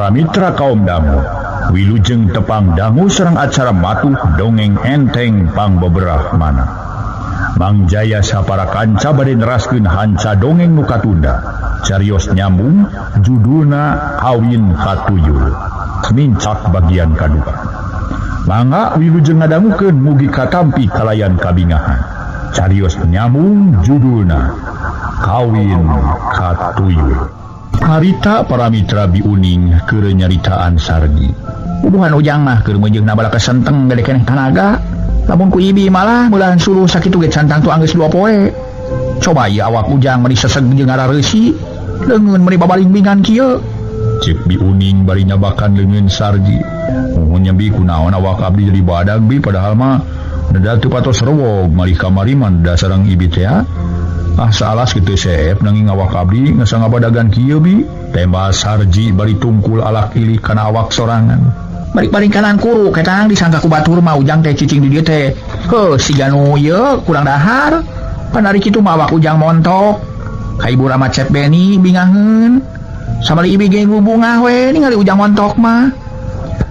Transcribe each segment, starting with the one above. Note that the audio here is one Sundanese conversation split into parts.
Para mitra kaum dangu, wilujeng tepang dangu sareng acara matuh dongeng enteng pangbeberah mana. Mang Jaya sapara kanca bade neraskeun hanca dongeng nu katunda. Carios nyambung judulna Kawin Katuyul. Nincak bagian kadua. Mangga wilujeng ngadangukeun mugi katampi kalayan kabingahan. Carios nyambung judulna Kawin Katuyul. Harita para mitra biuning keur nyaritaan Sardi. Ubuhan ujang mah keur meunjeungna balaka senteng gede keneh tanaga. Lamun ku ibi malah meulaan suluh sakitu ge can tangtu anggeus 2 poe. Coba ieu awak ujang meuni seseg jeung ngarareusi, leungeun meuni babaling-bingan kieu. Cek biuning bari nyabakan leungeun Sarji. Muhun nya bi kunaon awak abdi jadi badag bi padahal mah da teu patos rewog malih kamari mah da sareng ibi teh. Ah salah kitu seep nanging awak abdi ngasa ngabadagan kieu bi. Tembak Sarji bari tungkul alak ilih kana awak sorangan. Balik-balik kanan kuru ketang disangka ku batur mah ujang teh cicing di dieu teh. Heuh siga nu ieu kurang dahar. Panari kitu mah awak ujang montok. Ka ibu Rama Cep Beni bingaheun. Samali ibi ge bungah we ningali ujang montok mah.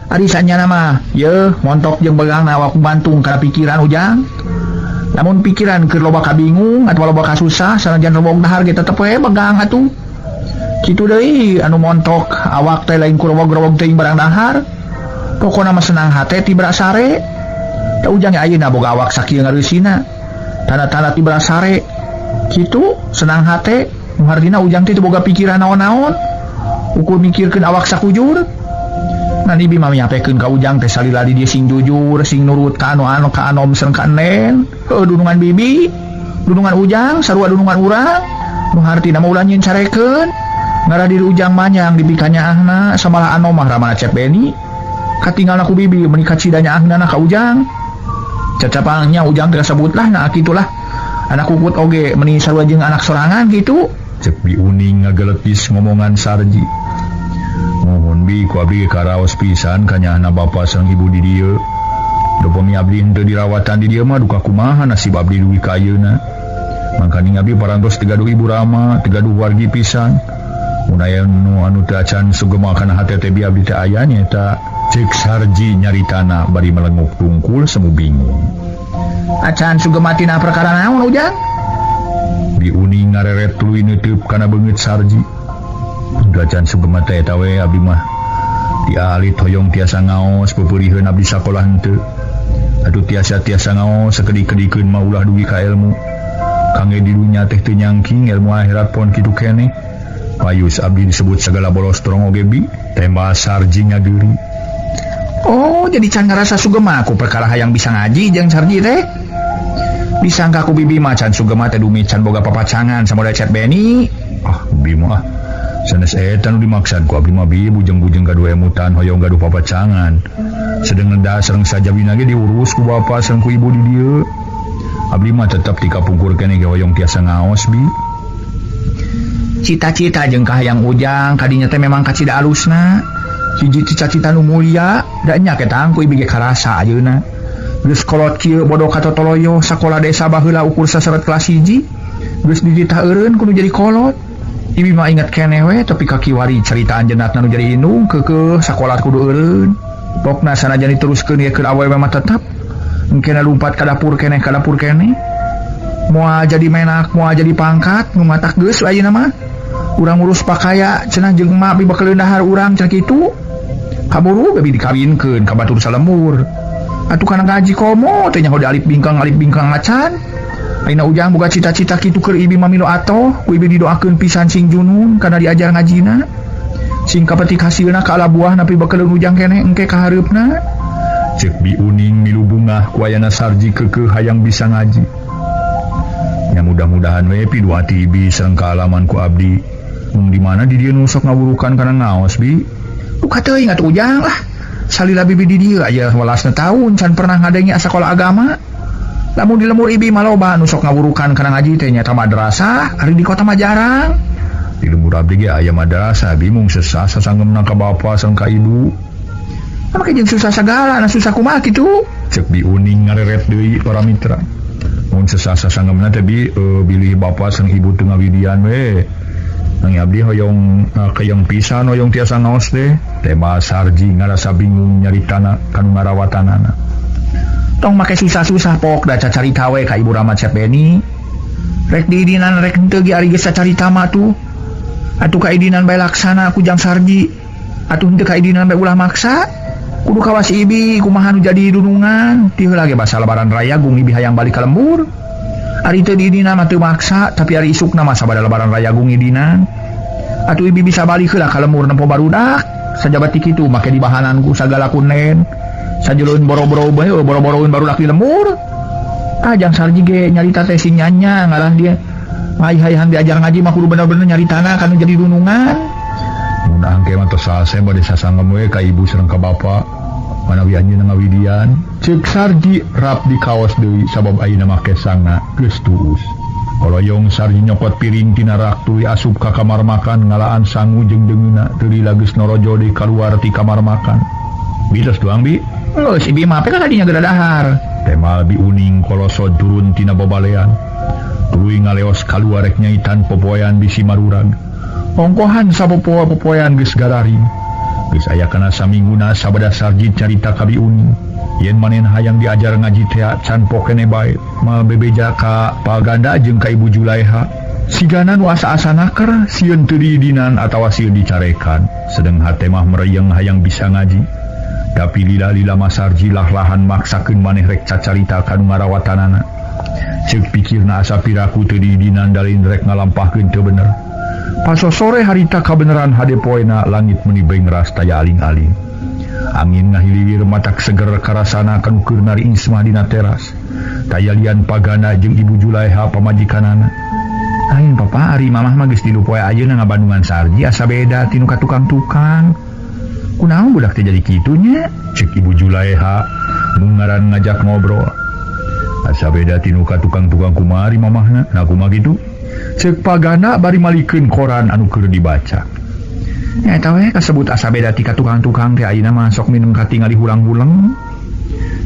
Ari sanyana mah yeuh montok jeung begang awak bantung kana pikiran ujang. Namun pikiran keur loba kabingung atawa loba kasusah sanajan robog dahar ge tetep we begang atuh. Kitu deui anu montok awak teh lain ku robog-robog teuing barang dahar. Pokona mah senang hate tibra sare. Da ujang ge ayeuna boga awak sakieu ngareusina. Tanda-tanda tibra sare. Kitu senang hate nu hartina ujang teh teu boga pikiran naon-naon. Ukur mikirkeun awak sakujur. Nah ibi mah nyapekeun ka ujang teh salila di dieu sing jujur, sing nurut ka anu anu ka anom sareng ka enen. Heuh dunungan bibi, dunungan ujang sarua dunungan urang. Nu hartina mah ulah nyieun carekeun. Ngarah diri ujang manyang dipikanyaahna samalah anom mah ramana Cep Beni. Katinggalna ku bibi meuni kacida nyaahna ka ujang. Cacapangnya ujang teh kasebutlah nah kitulah. Anak kukut oge meuni sarua jeung anak sorangan kitu. Cep biuning ngageletis ngomongan Sarji. Mohon bi ku abdi karaos pisan kanyahna bapa sareng ibu di dieu. Dupami abdi henteu dirawatan di dieu mah duka kumaha nasib abdi dugi ka ayeuna. Mangkaning abdi parantos teu gaduh ibu rama, teu gaduh wargi pisan. Mun aya nu anu teu acan sugema kana hate teh bi abdi teh aya nyaeta. Cek Sarji nyaritana bari melenguk tungkul semu bingung. Acan sugema tina perkara naon ujang? Biuning ngareret tuluy neuteub kana beungeut Sarji. Acan sugema teh eta we abdi mah. Dialit hoyong tiasa ngaos peupeuriheun abdi sakolah henteu. Atuh tiasa-tiasa ngaos sakedik-kedikeun mah ulah dugi ka ilmu. Kangge di dunya teh teu nyangking ilmu akhirat pon kitu keneh. Payus abdi disebut sagala bolos torong oge bi, tembak Sarji ngageuri. Oh, jadi can ngarasa sugema ku perkara hayang bisa ngaji jeung Sarji teh. Disangka ku bibi mah can sugema teh dumi can boga papacangan samoda Cep Beni. Ah, bi mah sanes eta nu dimaksad ku abdi mah bi bujeng-bujeng gaduh emutan hoyong gaduh papacangan. Sedeng neda sareng sajabina ge diurus ku bapa sareng ku ibu di dieu. Abdi mah tetep ti kapungkur keneh ge hoyong tiasa ngaos bi. Cita-cita jeung kahayang ujang kadinya teh memang kacida alusna. Hiji cita-cita nu mulia da nya ketang ku ibi ge karasa ayeuna. Geus kolot kieu bodoh katotoloyo sakola desa baheula ukur saseret kelas 1. Geus dititah eureun kudu jadi kolot. Ibi mah inget keneh we tapi kakiwari carita anjeunna nu jadi indung keukeuh sakola kudu eureun. Pokna sanajan diteruskeun ye keur awewe mah tetep engkena lumpat ka dapur keneh ka dapur keneh. Moal jadi menak, moal jadi pangkat, nu matak geus ayeuna mah. Urang ngurus pakaya cenah jeung emak bi bakal dahar urang cenah kitu. Kaburu babi dikawinkeun ka batur salemur. Atuh kana ngaji komo teh nyaho di alif bingkang acan. Ayeuna ujang boga cita-cita kitu keur ibi mah milu atoh, ku ibi didoakeun pisan sing junun kana diajar ngajina. Sing kapetik hasilna ka ala buah napi bakaleun ujang keneh engke ka hareupna. Cek biuning milu bungah ku ayana Sarji keukeuh hayang bisa ngaji. Nya mudah-mudahan we piduati ibi sareng kaalaman ku abdi. Mung di mana di dieu nu sok ngawurukan kana ngaos bi? Duka teuing atuh ujang lah. Salila bibi di dieu aya 11 tahun can pernah ngadenge sakola agama. Lamun di lemur ibi mah loba nu sok ngawurukan kana ngaji teh nyaeta madrasah, ari di kota mah jarang. Di lemur abdi ge aya madrasah bi mung sesah sasanggemna ka bapa sareng ka ibu. Make jeung susah sagala, nah susah kumaha kitu? Cek biuning ngareret deui para mitra. Mun sesah sasangemna teh bi bilih bapa sareng ibu teu ngawidian we. Nang abdi hoyong keyeng pisan hoyong tiasa ngaos teh. Tema Sarji ngarasa bingung nyaritana kanu ngarawatanana. Tong make susah-susah pok da cacarita we ka Ibu Rama Cep Beni. Rek diidinan rek henteu ge ari geus cacarita mah tuh. Atuh kaidinan bae laksana ku Jang Sarji. Atuh henteu kaidinan bae ulah maksa. Kudu kawas ibi kumaha nu jadi dunungan. Ti heula ge basa lebaran raya gung ibi hayang balik ka lembur. Ari teu diidinan mah teu maksa, tapi ari isukna mah sabada lebaran raya gung idinan. Atuh ibi bisa balik heula ka lembur nempo barudak. Sajabat ti kitu make dibahanan ku sagala kunen. Sajeulun boro-boro bae boro-boroeun barudak di lembur. Ah Jang Sarji ge nyarita teh si nyanya ngaran dia. Hayang diajar ngaji mah kudu bener-bener nyaritana kanu jadi dunungan. Mun angke mah tos salse bade sasangem we ka ibu sareng ka bapa. Manawi anjeunna ngawidian, ceuk Sarji rap di kaos deui sabab ayeuna make sangna geus tuus. Koloyong Sarji nyokot piring tina rak tuluy asup ka kamar makan ngalaan sangu jeung deungeuna teu lila geus norojo deui kaluar ti kamar makan. Bi tos doang bi? Geus ibi mah kan tadinya geura dahar. Temal bi uning kolosod turun tina babalean. Tuluy ngaleos kaluar rek nyaitan popoean bisi marurag. Ongkohan sapopoe-popoean geus gararing. Geus aya kana samingguna sabada Sarji carita ka Bi Uning. Yen manehna hayang diajar ngaji teh can pokene bae, mal bebeja ka Paganda jeung ka Ibu Julaiha. Sigana nu asa-asa naker sieun teu diidinan atawa sieun dicarekan. Sedeng hate mah mereyeng hayang bisa ngaji. Tapi lila-lila mah Sarji lah-lahan maksakeun maneh rek cacarita ka nu ngarawatanana. Ceuk pikirna asa piraku teu diidinan dalin rek ngalampahkeun teu bener. Paso sore harita kabeneran hade poena langit meni bengras taya aling-aling. Angin ngahiliwir matak seger karasana kanu keur nariis mah dina teras. Taya lian Pagana jeung Ibu Julaiha pamajikanana. Lain papa ari mamah mah geus tilu poe ayeuna ngabandungan Sarji asa beda tinu ka tukang-tukang. Kunaon budak teh jadi kitu nya? Ceuk Ibu Julaiha nu ngaran ngajak ngobrol. Asa beda tinu ka tukang-tukang kumaha ari mamahna? Nah kumaha kitu? Ceuk Pagana bari malikeun koran anu keur dibaca. Nya eta we kasebut asa beda ti ka tukang-tukang teh ayeuna mah sok minum katingali hulang-huleng.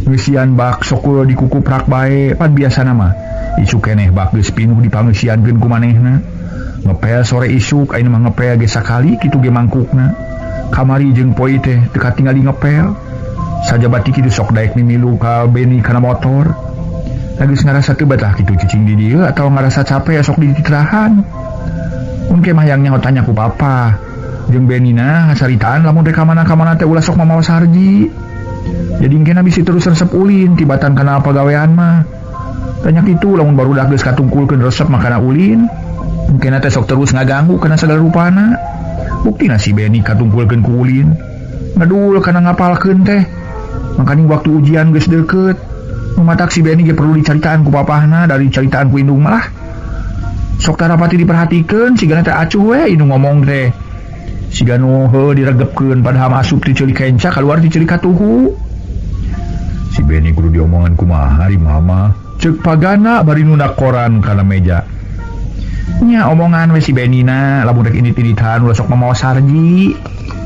Ngeusian bak sok dikukuprak bae pan biasana mah isuk keneh bak geus pinuh dipangeusiankeun ku manehna. Ngepel sore isuk ayeuna mah ngepel ge sakali kitu ge mangkukna. Kamari jeung poi teh teu katingali ngepel. Sajabati kitu sok daek mimilu ka Beni kana motor. Geus ngarasa teu betah kitu cicing di dieu atawa ngarasa capek sok dititirahan. Mun ke mah hayang nyaho tanya ku papa. Jeung Benina hasaritaan lamun rek ka mana-kamana teh ulah sok mamawa Sarji. Jadi engkena bisi terus resep ulin tibatan kana pagawean mah. Tanya kitu lamun barudak geus katungkulkeun resep mah kana ulin. Engkena teh sok terus ngaganggu kana sagala rupana. Buktina si Beni katungkulkeun ku ulin. Ngedul kana ngapalkeun teh. Mangkaning waktu ujian geus deukeut. Matak si Beni ge perlu dicaritaan ku papahna dari caritaan ku indung malah. Sok tarapati diperhatikeun sigana teh acuh we indung ngomong teh. Siga nu heuh diregepkeun padahal asup ti ceuli kenca kaluar ti ceuli katuhu. Si Beni kudu diomongan kumaha ari mama. Ceuk Pagana bari nundak koran kana meja. Nya omongan we si Benina lamun rek indit-inditan ulah sok mamawa Sarji.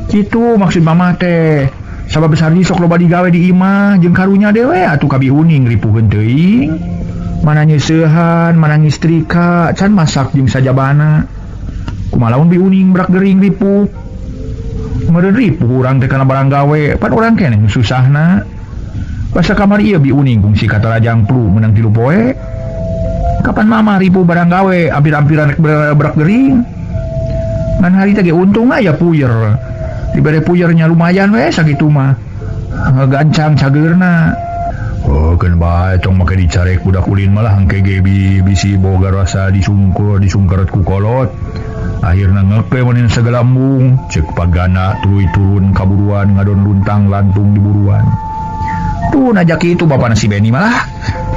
Kitu maksud mama teh. Sabab Sarji sok loba digawe di imah jeung karunya dewe atuh ka Bi Uning ripuheun teuing. Mana nyeusehan, mana ngistrika, can masak jeung sajabana. Kumaha lamun Bi Uning brak gering ripuh. Meureun ripuh urang teh kana barang gawe, pan urang keneh nu susahna. Basa kamari ieu Bi Uning kungsi katarajang plu meunang 3 poe. Kapan mama ripuh barang gawe ampir-ampiran rek brak gering. Ngan harita ge untung aya puyer. Dibere puyernya lumayan we sakitu mah. Gancang cageurna. Oh keun bae tong make dicarek budak ulin malah engke ge bisi boga rasa disungkur disungkeret ku kolot. Akhirna ngepe manehna sagala embung. Ceuk Pagana tuluy turun kaburuan ngadon luntang lantung di buruan. Tuh najak kitu bapana si Beni malah.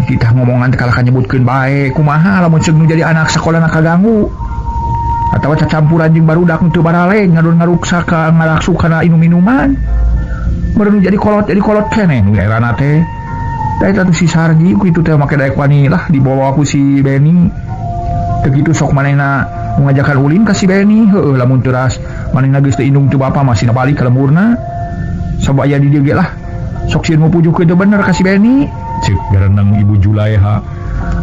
Kita ngomongan teh kalah nyebutkeun bae kumaha lamun ceuk nu jadi anak sakolana kaganggu. Atawa cacampuran jeung barudak teu baraleng ngadon ngaruksa ka ngaraksu kana inum-minuman. Meureun jadi kolot keneh nu erana teh. Da eta tuh si Sarji ku itu teh make daek wani lah dibawa ku si Beni. Teu kitu sok manehna ngajakan ulin ka si Beni, heueuh lamun teuras manehna geus teu indung teu bapa masih balik ka lemburna. Sabab aya di dieu ge lah. Sok sieun mupujukeun teu bener ka si Beni. Ceuk garanang Ibu Julaiha.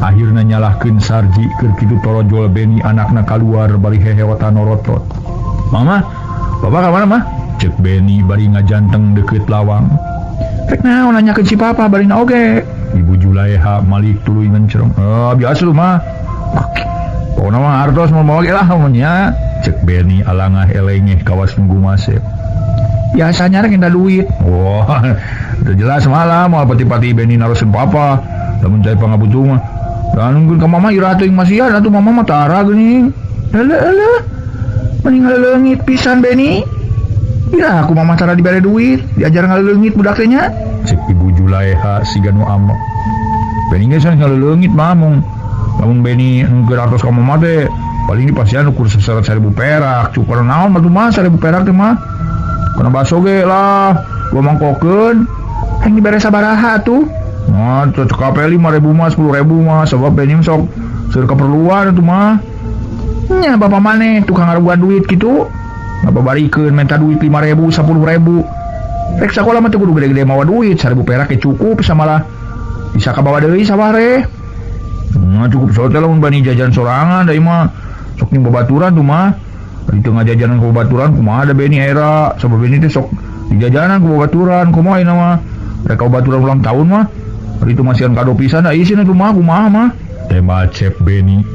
Akhirna nyalahkeun Sarji keur kitu torojol Beni anakna kaluar bari heheotan norotot. Mama, bapak ka mana mah? Cek Beni bari ngajanteng deukeut lawang. Rek naon nanyakeun si papa barina oge. Ibu Juleha malik tuluy ngencerong. Biasa lu mah. Pokona mah artos mau bawa ge lah mun nya. Cek Beni alangah elengeh kawas nunggu masep. Biasanya rek minta duit. Wah, udah jelas malah moal pati-pati Beni naroseun papa. Lamun cai pangabutuh mah. Da nungguin ka mama iraha teuing masihan atuh mama mah tara geuning. Eleuh eleuh. Mending ngaleungit pisan Beni. Iraha ku mama tara dibere duit, diajar ngaleungit budak teh nya. Cek Ibu Juleha siga nu amek. Beni geus ngaleungit mah mung lamun Beni nungguin artos ka mama teh paling dipasihan ukur seseret 1000 perak. Cukur naon mah tuh mah 1000 perak teh mah. Kana baso ge lah, gua mangkokeun. Hayang dibere sabaraha atuh? Nah, cocok kape 5.000 mah, 10.000 mah, sebab Beni sok seur keperluan atuh mah. Nya bapak maneh tukang ngaruguan duit kitu. Ngababarikeun minta duit 5.000, 10.000. Rek sakola mah teu kudu gede-gede mawa duit, 1.000 perak ge cukup samalah. Bisa kabawa deui saware. Nah, cukup sote lamun bani jajan sorangan da ieu mah sok ning babaturan tuh mah. Di tengah jajanan ku babaturan kumaha da Beni era, sabab Beni teh sok di jajanan ku babaturan kumaha ayeuna mah. Rek ka babaturan ulang tahun mah. Ari itu masihan kado pisan da isin atuh mah kumaha mah. Tema cep Beni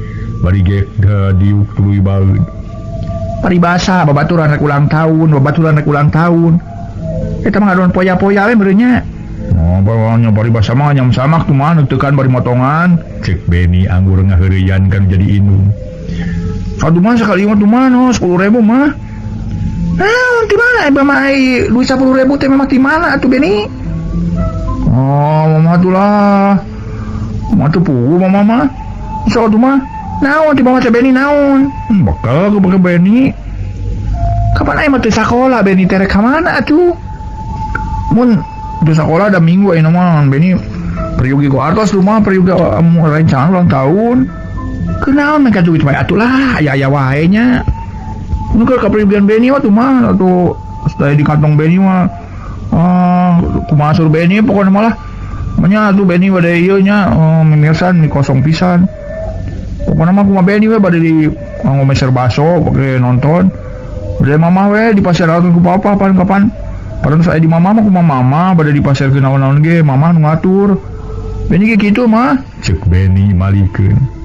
bari ge diuk tuluy baeud. Paribasa babaturan rek ulang tahun, babaturan rek ulang tahun. Eta mah ngadon poya-poya we meureun nya. Oh, bawangnya paribasa mah nyam samak tuh mah teukan bari motongan. Cek Beni anggur ngaheureuyan kan jadi indung. Aduh mah sekali mah tuh mah no 10.000 mah. Naon di mana eh mah ai duit 10.000 teh memang di mana atuh Beni? Oh, mama tuh lah. Mama tuh pugu mama mah. So tuh mah. Naon di bawah teh Beni naon? Bakal aku pakai Beni. Kapan aya mah teu sakola Beni teh rek ka mana atuh? Mun teu sakola da minggu ayeuna mah Beni peryogi ku artos tuh mah peryogi rencana ulang tahun. Kunaon mereka duit wae atuh lah, aya-aya wae nya. Mun keur kaperyogian Beni mah tuh mah atuh saya di kantong Beni mah. Kumaha sur Beni pokona malah. Nya atuh Beni bade ieu nya mimisan kosong pisan. Pokona mah kumaha Beni we bade di nganggo meser baso pake nonton. Bade mamah we dipaserakeun ku papa kapan-kapan. Padahal saya di mama mah kumaha mama bade dipasarkeun naon-naon ge mama nu ngatur. Beni ge kitu mah. Ceuk Beni malikeun.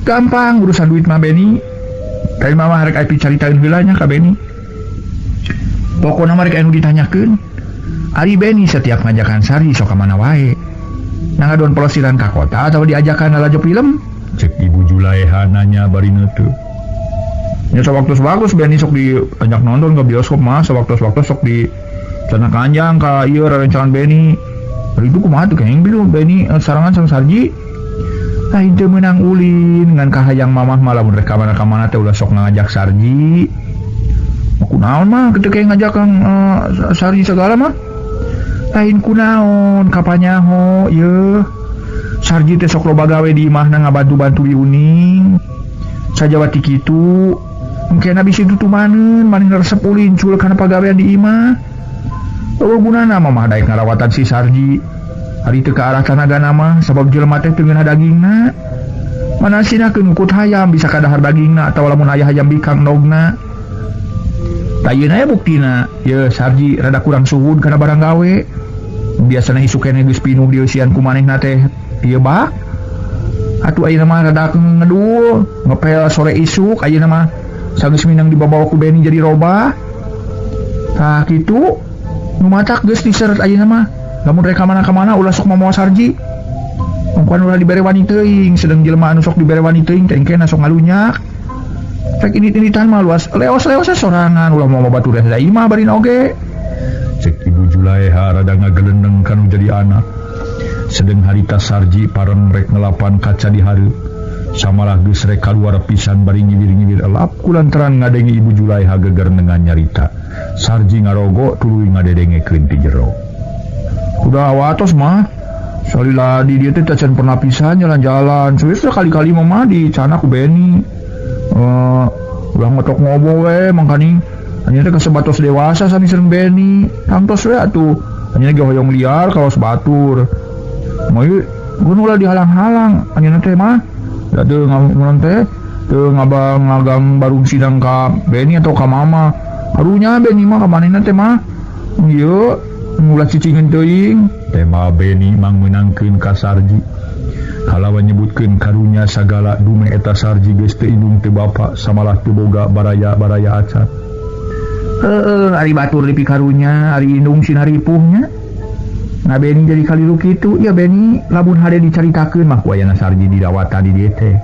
Gampang urusan duit mah Beni. Tapi mama rek aya caritaeun heula nya ka Beni. Pokona mah rek anu ditanyakeun. Ari Beni setiap ngajakan Sarji sok ka mana wae. Nah ngadon pelesiran ka kota atau diajakan lalajo film? Cek Ibu Juleha nanya bari neuteuk. Nya sawaktu-waktu Beni sok diajak nonton ke bioskop mah, sawaktu-waktu sok di celana kanjang ka ieu rerencangan Beni. Ari itu kumaha tuh kenging bilu Beni sarangan sareng Sarji. Lain teu meunang ulin ngan kahayang mamah mah lamun rek ka mana-mana teh ulah sok ngajak Sarji. Kunaon mah kitu kayak ngajak kang Sarji segala mah. Lain kunaon kapanyaho yeuh. Sarji teh sok loba gawe di imahna ngabantu-bantu Uning. Sajawati kitu mungkin bisi tutumaneun maning resep ulin cul kana pagawean di imah. Eueuh gunana mamah daek ngarawatan si Sarji. Ari teu ka arah tanagana mah sabab jelema teh teu ngeunah dagingna. Manasinakeun ngukut hayam bisa kadahar dagingna atawa lamun aya hayam bikang endogna. Ayeuna aya buktina yeuh Sarji rada kurang suhun kana barang gawe. Biasana isuk keneh geus pinuh dieusian ku manehna teh ieu bak. Atuh ayeuna mah rada ngedul, ngepel sore isuk ayeuna mah sageus minang dibabawa ku Beni jadi robah. Tah kitu nu matak geus diseret ayeuna mah. Lamun rek ka mana-mana ulah sok mamoa Sarji. Ongkoan ulah dibere wani teuing, sedeng jelema anu sok dibere wani teuing teh engke sok ngalunyak. Rek init-initan mah luas leos-leos sorangan ulah moal batur da imah barina oge. Cek Ibu Juleha rada ngagelendeng kanu jadi anak. Sedeng harita Sarji pareng rek ngelapan kaca di hareup. Samalah geus rek kaluar pisan bari ngiwir-ngiwir elap kulantaran ngadenge Ibu Juleha gegerenengan nyarita. Sarji ngarogo tuluy ngadedengekeun ti jero. Udah watos mah. Salila di dieu teh tacan pernah pisan jalan-jalan. Suwi sekali-kali mah di cana ku Beni. Ulah ngotok ngobo we mangkaning anjeunna teh kasebatos dewasa sami sareng Beni. Tangtos we atuh. Anjeunna ge hoyong liar kawas batur. Moy Gun ulah dihalang-halang anjeunna teh mah. Da teu ngamun teh teu ngabang ngagang barung sidang ka Beni atau ka mama. Karunya Beni mah ka manehna teh mah. Ieu ulah cicingeun teuing. Tema Beni mangmeunangkeun ka Sarji. Kalawan nyebutkeun karunya sagala dume eta Sarji geus teu indung teu bapa samalah teu boga baraya-baraya acan. Heeh, ari batur dipikarunya, ari indung sinaripuhnya. Nah Beni jadi kaliru kitu, ya Beni lamun hade dicaritakeun mah ku ayana Sarji dirawatan di dieu teh.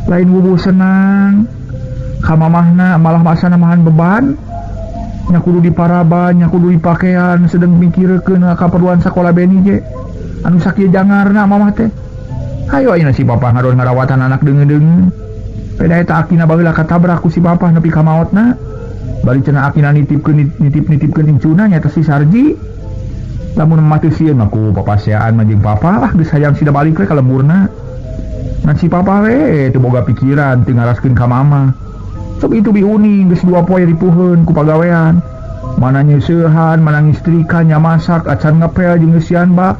Lain wubuh senang, ka mamahna malah masana mahan beban. Nya kudu diparaban, nya kudu dipakean, sedeng mikirkeun kaperluan sakola Beni ge. Anu sakieu jangarna mamah teh. Hayo ayeuna si papa ngadon ngarawatan anak deungeun-deungeun. Peda eta akina baheula katabrak ku si papa nepi ka maotna. Bari cenah akina nitipkeun nitip-nitipkeun incuna nya eta si Sarji. Lamun mah teu sieun mah ku papaseaan mah jeung papa lah geus hayang sida balik we ka lemburna. Ngan si papa we teu boga pikiran teu ngaraskeun ka mama. Sok itu biuning geus 2 poe ripuheun ku pagawean. Mana nyeusehan, mana ngistrikan, nya masak, acan ngepel jeung ngeusian bak.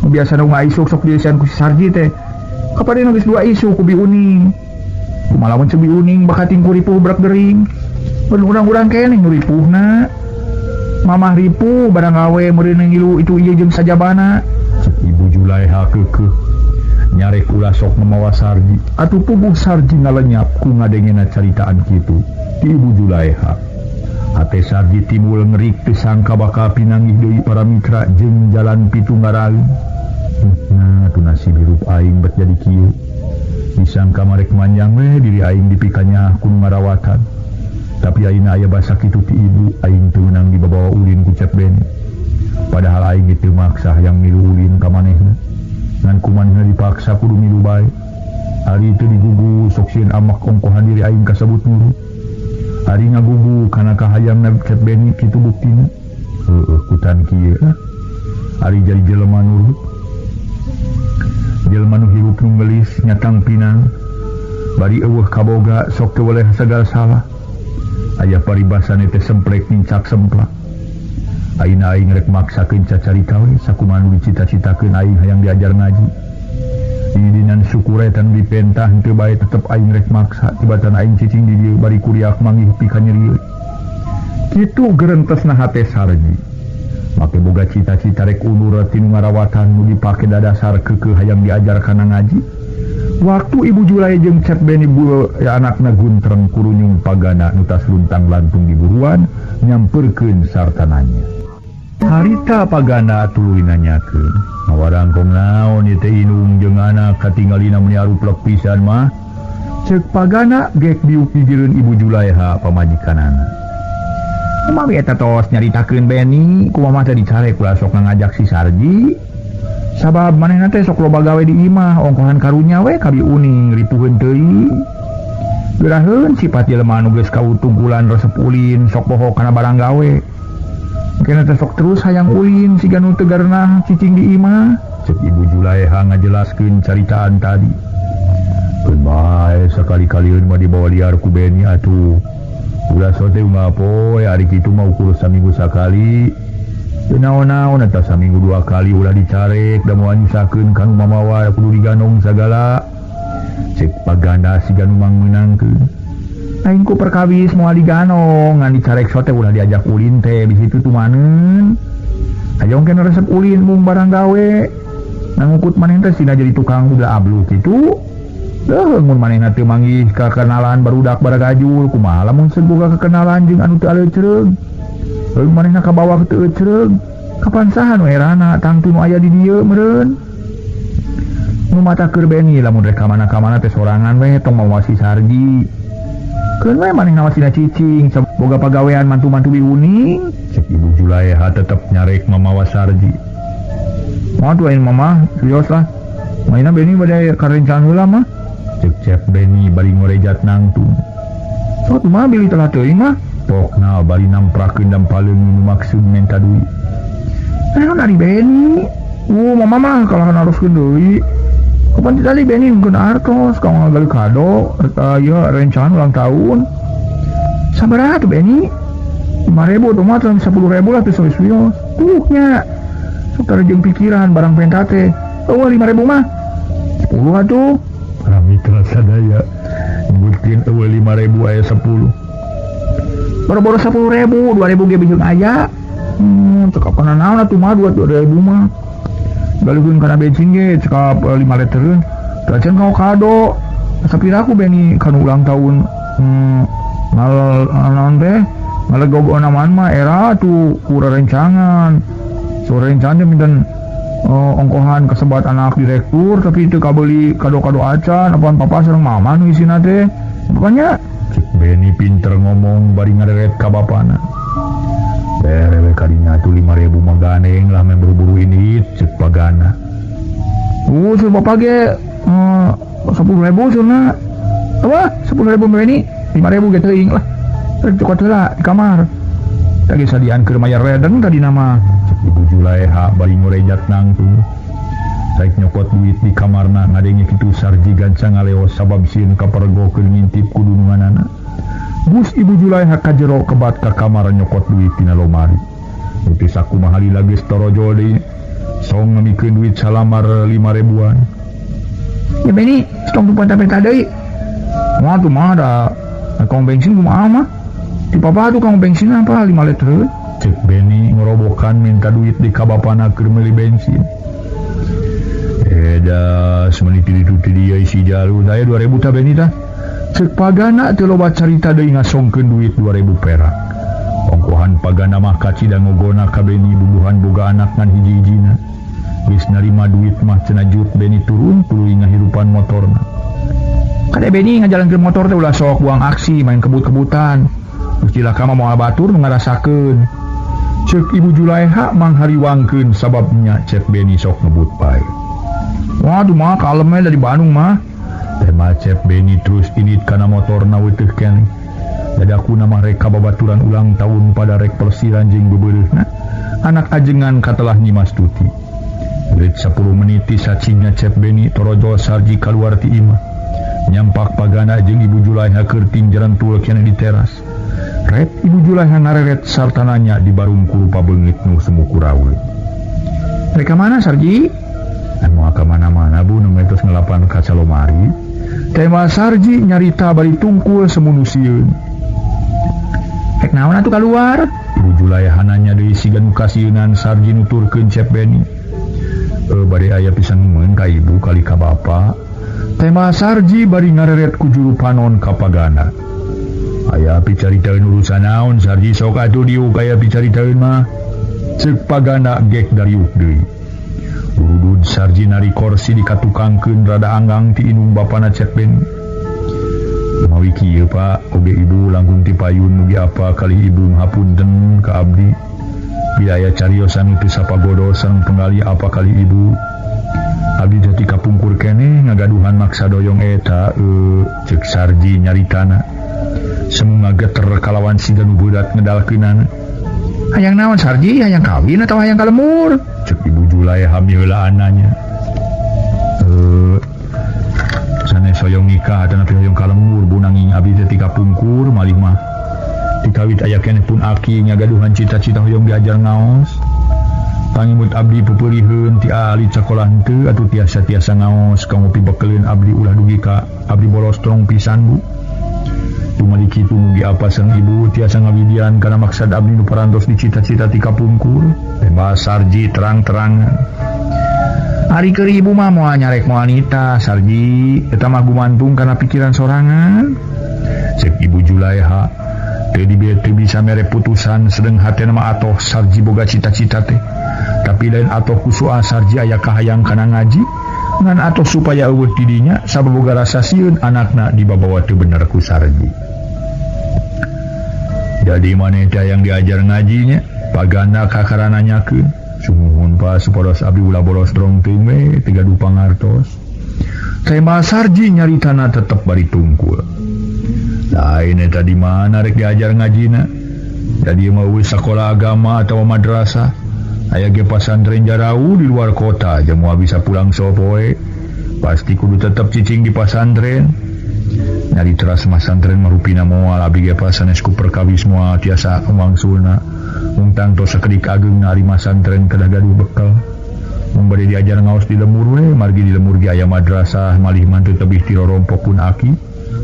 Nu biasana ngaisuk sok dieusian ku si Sarji teh. Kapan geus 2 isuk ku biuning. Kumaha lamun ceu biuning bakating ku ripuh brek gering. Mun urang-urang keneh nu ripuhna. Mamah ripuh barang gawe meureun ngilu itu ieu jeung sajabana. Cek Ibu Julaiha keukeuh. Nyarek ulah sok mamawa Sarji. Atuh puguh Sarji ngalenyap ku ngadengena caritaan kitu ti Ibu Julaiha. Hate Sarji timbul ngerik teu sangka bakal pinanggih deui para mitra jeung jalan pitu ngaraeun. Nah, atuh nasib hirup aing bet jadi kieu. Disangka marek manjang we diri aing dipikanya ku ngarawatan. Tapi ayeuna aya basa kitu ti ibu, aing teu meunang dibabawa ulin ku Cep Beni. Padahal aing teu maksa hayang milu ulin ka manehna. Ngan ku manehna dipaksa kudu milu bae. Ari teu digugu sok sieun amak ongkohan diri aing kasebut nurut. Ari ngagugu kana kahayangna Cep Beni kitu buktina. Heueuh kutan kieu lah. Ari jadi jelema nurut. Jelema nu hirup nu geulis nyatang pinang. Bari eueuh kaboga sok teu weleh sagala salah. Aya paribasane teh semplek nincak semplak. Ayeuna aing rek maksakeun cacarita we sakumaha nu dicita-citakeun aing hayang diajar ngaji. Didinan syukuretan dipentah henteu bae tetep aing rek maksa tibatan aing cicing di dieu bari kuriak manggih pika nyeri. Kitu gerentesna hate Sarji. Make boga cita-cita rek undur tinu ngarawatan nu dipake dadasar keukeuh hayang diajar kana ngaji. Waktu Ibu Julai jeung Cep Beni bu ya anakna guntreng kurunyung pagana nu tas luntang lantung di buruan nyamperkeun sarta nanya. Harita pagana tuluy nanyakeun, "Ngawarangkong naon ieu teh indung jeung anak katingalina meuni aruplek pisan mah?" Ceuk pagana gek diuk gigireun Ibu Julaiha pamajikanana. Kumaha eta tos nyaritakeun Beni, kumaha teh dicarek ulah sok ngajak si Sarji. Sabab manehna teh sok loba gawe di imah, ongkohan karunya we ka biuning ripuheun teuing. Geraheun sifat jelema anu geus kautungkulan resep ulin, sok poho kana barang gawe. Engkena teh sok terus hayang ulin siga nu teu garenah cicing di imah. Ceuk Ibu Julaiha ngajelaskeun caritaan tadi. Keun bae sakali-kalieun mah dibawa liar ku Beni atuh. Ulah sote unggal poe ari kitu mah ukur saminggu sakali. Teu naon-naon eta saminggu 2 kali ulah dicarek da moal nyusahkeun ka nu mamawa kudu diganong sagala. Cek paganda siga nu mangmeunangkeun. Aing ku perkawis moal diganong ngan dicarek sote ulah diajak ulin teh di situ tumaneun. Hayang keneh resep ulin mung barang gawe. Nangukut maneh teh sina jadi tukang ulah ablu kitu. Deuh mun manehna teu manggih kakenalan barudak baragajul kumaha lamun seboga kekenalan jeung anu teu aleucreung. Heuh manehna kabawa teu eucreung. Kapan saha nu erana tangtu nu aya di dieu meureun. Nu mata keur Beni lamun rek ka mana-kamana teh sorangan we tong mawa si Sarji. Keun we manehna wasina cicing boga pagawean mantu-mantu biuning. Cek Ibu Julaiha tetep nyarek mamawa Sarji. Moal tuh aing mama serius lah. Mainna Beni bade karencan heula mah. Cek Cep Beni bari ngorejat nangtung. Sok mah bilih telah teuing mah. Pokna bari namprakeun dampaleun nu maksud menta duit. Naon ari Beni? Mama mah kalah naroskeun deui. Kapan tadi Beni ngkeun artos ka ngagali kado eta ieu rencana ulang tahun. Sabaraha tuh Beni? 5.000 tuh mah 10.000 lah teu suwi-suwi. Tuh nya. Sok tara jeung pikiran barang penta teh. Eueuh 5.000 mah. 10 atuh. Para mitra sadaya nyebutkeun eueuh 5.000 aya 10. Boro-boro 10.000, 2.000 ge biheung aya. Cekap kana naon atuh mah 2.000 mah. Galeuheun kana bensin ge cekap 5 litereun. Teu kau kado. Sapira ku Beni kanu ulang tahun naon teh ngalegog onaman mah era tuh ku rerencangan. So rerencangan teh minten ongkohan kasebat anak direktur tapi teu kabeli kado-kado acan apaan papa sareng mama nu isina teh. Pokoknya Cek Beni pinter ngomong bari ngaderet ka bapana. Berewe kadinya tuh 5.000 mah ganeng lah meh buru-buru ini cek pagana. Sur bapak ge 10.000 surna. Apa? 10.000 Beni, 5.000 ge teuing lah. Rek cokot heula di kamar. Tadi sadian keur mayar redeng tadi nama. Cek Ibu Juleha bari ngorejat nangtung. Rek nyokot duit di kamarna ngadenge kitu Sarji gancang ngaleos sabab sieun kapergokeun ngintip ku dununganana. Bus Ibu Juleha ka jero kebat ka kamar nyokot duit tina lomari. Teu sakumaha lila geus torojol deui. Song ngemikeun duit salamar 5.000-an. Ya Beni, tong penta-penta deui. Wah tuh mah ada kong bensin kumaha mah. Di papa tuh kong bensin apa 5 liter. Cek Beni ngorobokan minta duit di ka bapana keur meuli bensin. Das menit itu dia isi jalu daya 2.000 ta Beni tah. Cek pagana teu loba carita deui ngasongkeun duit 2.000 perak. Ongkohan pagana mah kacida ngogona ka Beni bubuhan boga anak ngan hiji-hijina. Geus narima duit mah cenah jut Beni turun tuluy ngahirupan motorna. Kade Beni ngajalankeun motor teh ulah sok buang aksi main kebut-kebutan. Geus cilaka mah moal batur nu ngarasakeun. Cek Ibu Juleha manghariwangkeun sababnya cek Beni sok ngebut bae. Waduh mah kalemnya dari Bandung mah. Tema cek Beni terus init kana motorna weteuh keneh. Dadaku nama rek kababaturan ulang tahun pada rek persiran jeung bebeureuhna. Anak ajengan katelah Nyimas Tuti. Leuit 10 menit ti sacingna cek Beni torojol Sarji kaluar ti imah. Nyampak pagana jeung Ibu Juleha keur tinjerentul keneh di teras. Ret Ibu Juleha ngareret sarta nanya di barung kurupa beungit nu semu kurawe. Rek ka mana Sarji? Anu ka mana-mana bu nu tos ngelapan kaca lomari. Tema Sarji nyarita bari tungkul semunu sieun. Rek naon atuh kaluar? Ibu Juleha nanya deui siga nu kasieunan Sarji nuturkeun Cep Beni. Bade aya pisan ngumeun ka ibu kali ka bapa. Tema Sarji bari ngareret ku juru panon ka pagana. Aya picaritaeun urusan naon Sarji sok atuh diuk aya picaritaeun mah. Ceuk pagana gek dariuk deui. Urudud Sarji nari korsi dikatukangkeun rada anggang ti indung bapana Cep Beni. Mawi kieu Pak, oge ibu langkung ti payun mugi apa kali ibu ngapunten ka abdi. Bila aya cariosan teu sapagodo sareng penggali apa kali ibu. Abdi teh ti kapungkur keneh ngagaduhan maksa doyong eta ceuk Sarji nyaritana. Semu ngageter kalawan siga nu beurat ngedalkeunana. Hayang naon Sarji, hayang kawin atau hayang kalemur? Cek Ibu Juleha miheulaan nanya. Sanes hoyong nikah atanapi hoyong kalemur bu nanging abdi teh ti kapungkur malih mah. Dikawit aya keneh pun aki ngagaduhan cita-cita hoyong diajar ngaos. Pangimut abdi peupeuriheun ti alit sakolah henteu atuh tiasa-tiasa ngaos kanggo pibekeleun abdi ulah dugi ka abdi bolos strong pisan bu. Tumali kitu mugi apa sareng ibu tiasa ngawidian kana maksad abdi nu parantos dicita-cita ti kapungkur. Tembak Sarji terang-terangan. Ari keur ibu mah moal nyarek moal nita Sarji eta mah gumantung kana pikiran sorangan. Cek Ibu Juleha teu teu bisa mere putusan sedeng hatena mah atoh Sarji boga cita-cita teh. Tapi lain atoh ku soal Sarji aya kahayang kana ngaji ngan atoh supaya eueuh ti dinya sabab boga rasa sieun anakna dibabawa teu bener ku Sarji. Jadi maneh teh hayang diajar ngajinya pagana kakara nanyakeun. Sumuhun Pak supados abdi ulah bolos drong teuing we teu gaduh pangartos. Tema Sarji nyaritana tetep bari tungkul. Lain eta di mana rek diajar ngajina? Jadi mah eueuh sakola agama atawa madrasah. Aya ge pasantren jarauh di luar kota aja moal bisa pulang sopoe. Pasti kudu tetep cicing di pasantren. Nyari teras masantren marupina moal abdi ge pasanes ku perkawis moal tiasa wangsulna. Mung tangtos sakedik ageung ari masantren kedah gaduh bekal. Mung bade diajar ngaos di lemur we margi di lemur ge aya madrasah malih mah teu tebih ti rorompok pun aki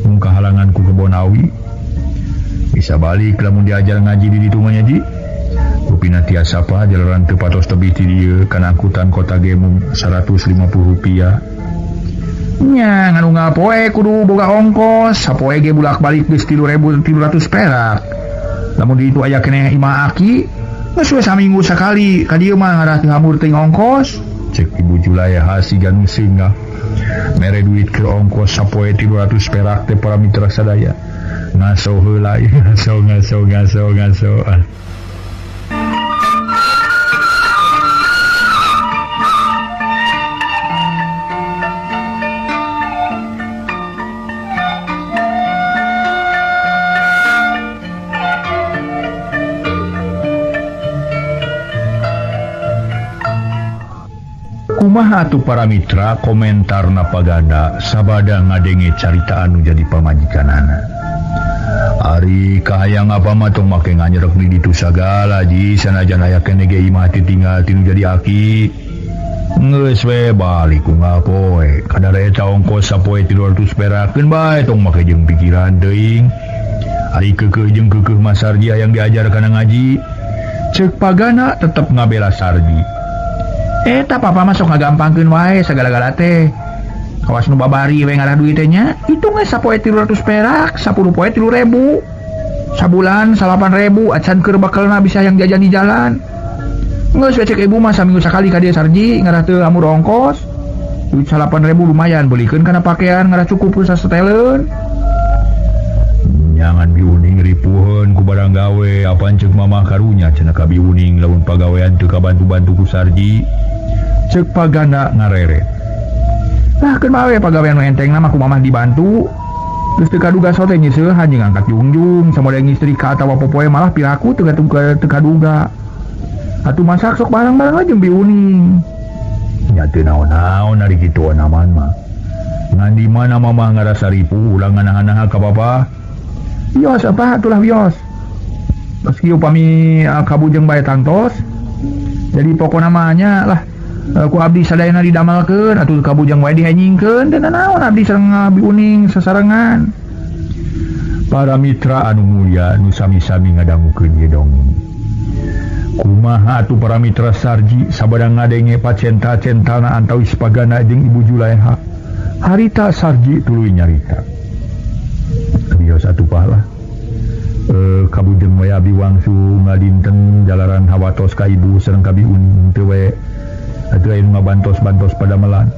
mung kahalangan ku kebon awi. Bisa balik lamun diajar ngaji di ditu mah nya Ji. Rupina tiasa pa jalaran teu patos tebih ti dieu kana angkutan kota ge mung 150 rupiah. Nya ngan unggal poe kudu boga ongkos, sapoe ge bulak-balik geus 3.300 perak. Lamun di ditu aya keneh imah aki, geus we saminggu sakali ka dieu mah ngarah teu hamur teuing ongkos. Cek Ibu Juleha siga nu seungah. Mere duit keur ongkos sapoe 300 perak teh para mitra sadaya. Ngaso heula ngaso ngaso ngaso ngaso. Kumaha atuh para mitra komentarna paganda sabada ngadenge carita anu jadi pamajikanana. Ari kahayang apa mah tong make nganyerek di ditu sagala ji sanajan aya keneh ge imah teh tinggal tinu jadi aki. Geus we balik unggal poe kadar eta ongkos sapoe 300 perakeun bae tong make jeung pikiran teuing. Ari keukeuh jeung keukeuh mah Sarji hayang diajar kana ngaji. Ceuk pagana tetep ngabela Sarji. Eta papa mah sok ngagampangkeun wae sagala-gala teh. Kawas nu babari we ngarah duit teh nya, hitung we sapoe 300 perak, 10 poe 3.000. Sabulan 8.000 acan keur bakelna bisa yang jajan di jalan. Geus we cek ibu mah saminggu sakali ka dieu Sarji ngarah teu amur ongkos. Duit 8.000 lumayan beulikeun kana pakaian ngarah cukup ku saseteleun. Nyangan biuning ripuheun ku barang gawe apan ceuk mamah karunya cenah ka biuning lamun pagawean teu kabantu-bantu ku Sarji. Ceuk pagana ngareret. Lah keun bae pagawean nu entengna mah ku mamah dibantu. Geus teu kaduga sote nyeuseuhan jeung angkat jungjung samoda ngistrika atawa popoe malah piraku teu kaduga. Atuh masak sok barang-barang we jeung biuning. Nya teu naon-naon ari kitu aman mah. Ngan di mana mamah ngarasa ripuh ulah nganahan-naha ka bapa. Wios apa atulah wios. Meski upami kabujeng bae tangtos. Jadi pokona mah nya lah ku abdi sadayana didamalkeun atuh kabujeng wae dihenyingkeun teu naon abdi sareng abi uning sasarengan. Para mitra anu mulia nu sami-sami ngadangukeun ieu dongeng. Kumaha atuh para mitra Sarji sabada ngadenge pacenta-centana antawis pagana jeung Ibu Juleha. Harita Sarji tuluy nyarita. Bios atuh pah lah. Kabujeng we abi wangsu ngadinten jalaran hawatos ka ibu sareng ka biun teu we atuh aya nu ngabantos-bantos padamelan.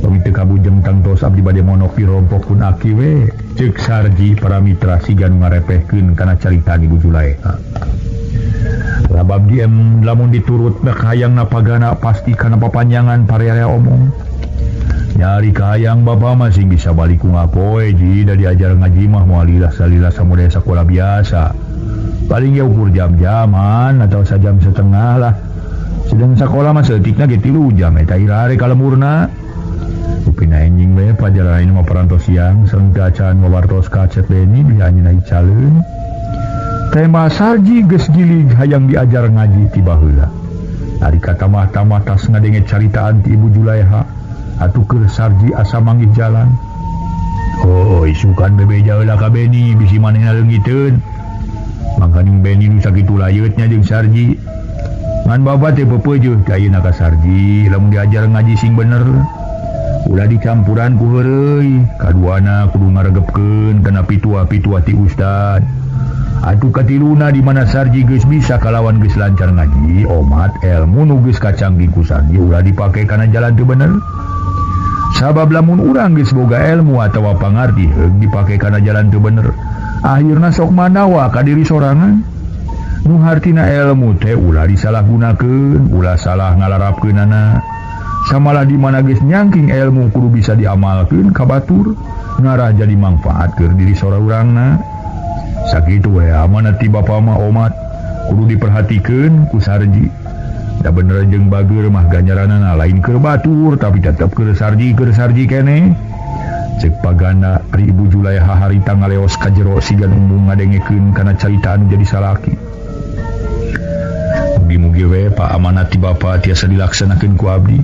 Pami teu kabujeng tangtos abdi bade monok di rompok pun aki we. Ceuk Sarji para mitra siga nu ngarepehkeun kana carita Ibu Juleha. Labab diem lamun diturut mek hayang pagana pasti kana papanjangan parearea omong. Nyari kahayang bapa masih bisa balik ku ngapoe ji da diajar ngaji mah moal lila salila samudaya sakola biasa. Paling ya ukur jam-jaman atau sajam setengah lah. Sedang sakola mah saeutikna ge 3 jam eta irare ka lemurna. Upina enjing we pajarain mah parantos siang sareng teu acan wawartos ka Cep Beni bi anjeunna icaleun. Tema Sarji geus gilig hayang diajar ngaji ti baheula. Ari katamah-tamah tas ngadenge caritaan ti Ibu Juleha. Atuh keur Sarji asa manggih jalan. Oh, isukan bebeja heula ka Beni bisi manehna leungiteun. Mangkaning Beni nu sakitu layeutnya jeung Sarji. Ngan bapa teh peupeujeuh ka ayeuna ka Sarji lamun diajar ngaji sing bener. Ulah dicampuran ku heureuy, kaduana kudu ngaregepkeun kana pitua-pitua ti ustad. Atuh katiluna di mana Sarji geus bisa kalawan geus lancar ngaji, omat elmu nu geus kacanggih ku Sarji ulah dipake kana jalan teu bener. Sabab lamun urang geus boga elmu atawa pangarti heug dipake kana jalan teu bener, akhirna sok manawa ka diri sorangan. Nu hartina elmu teh ulah disalahgunakeun, ulah salah ngalarapkeunana. Samalah di mana geus nyangking elmu kudu bisa diamalkeun ka batur, ngarah jadi mangfaat keur diri sorang-urangna. Sakitu we amanat ti bapa mah omat kudu diperhatikeun ku Sarji. Da bener jeung bageur mah ganjaranana lain keur batur tapi tetep keur Sarji keneh. Cek pagana ari Ibu Juleha harita ngaleos ka jero siga embung ngadengekeun kana carita anu jadi salaki. Mugi-mugi we Pak amanat ti Bapa tiasa dilaksanakeun ku abdi.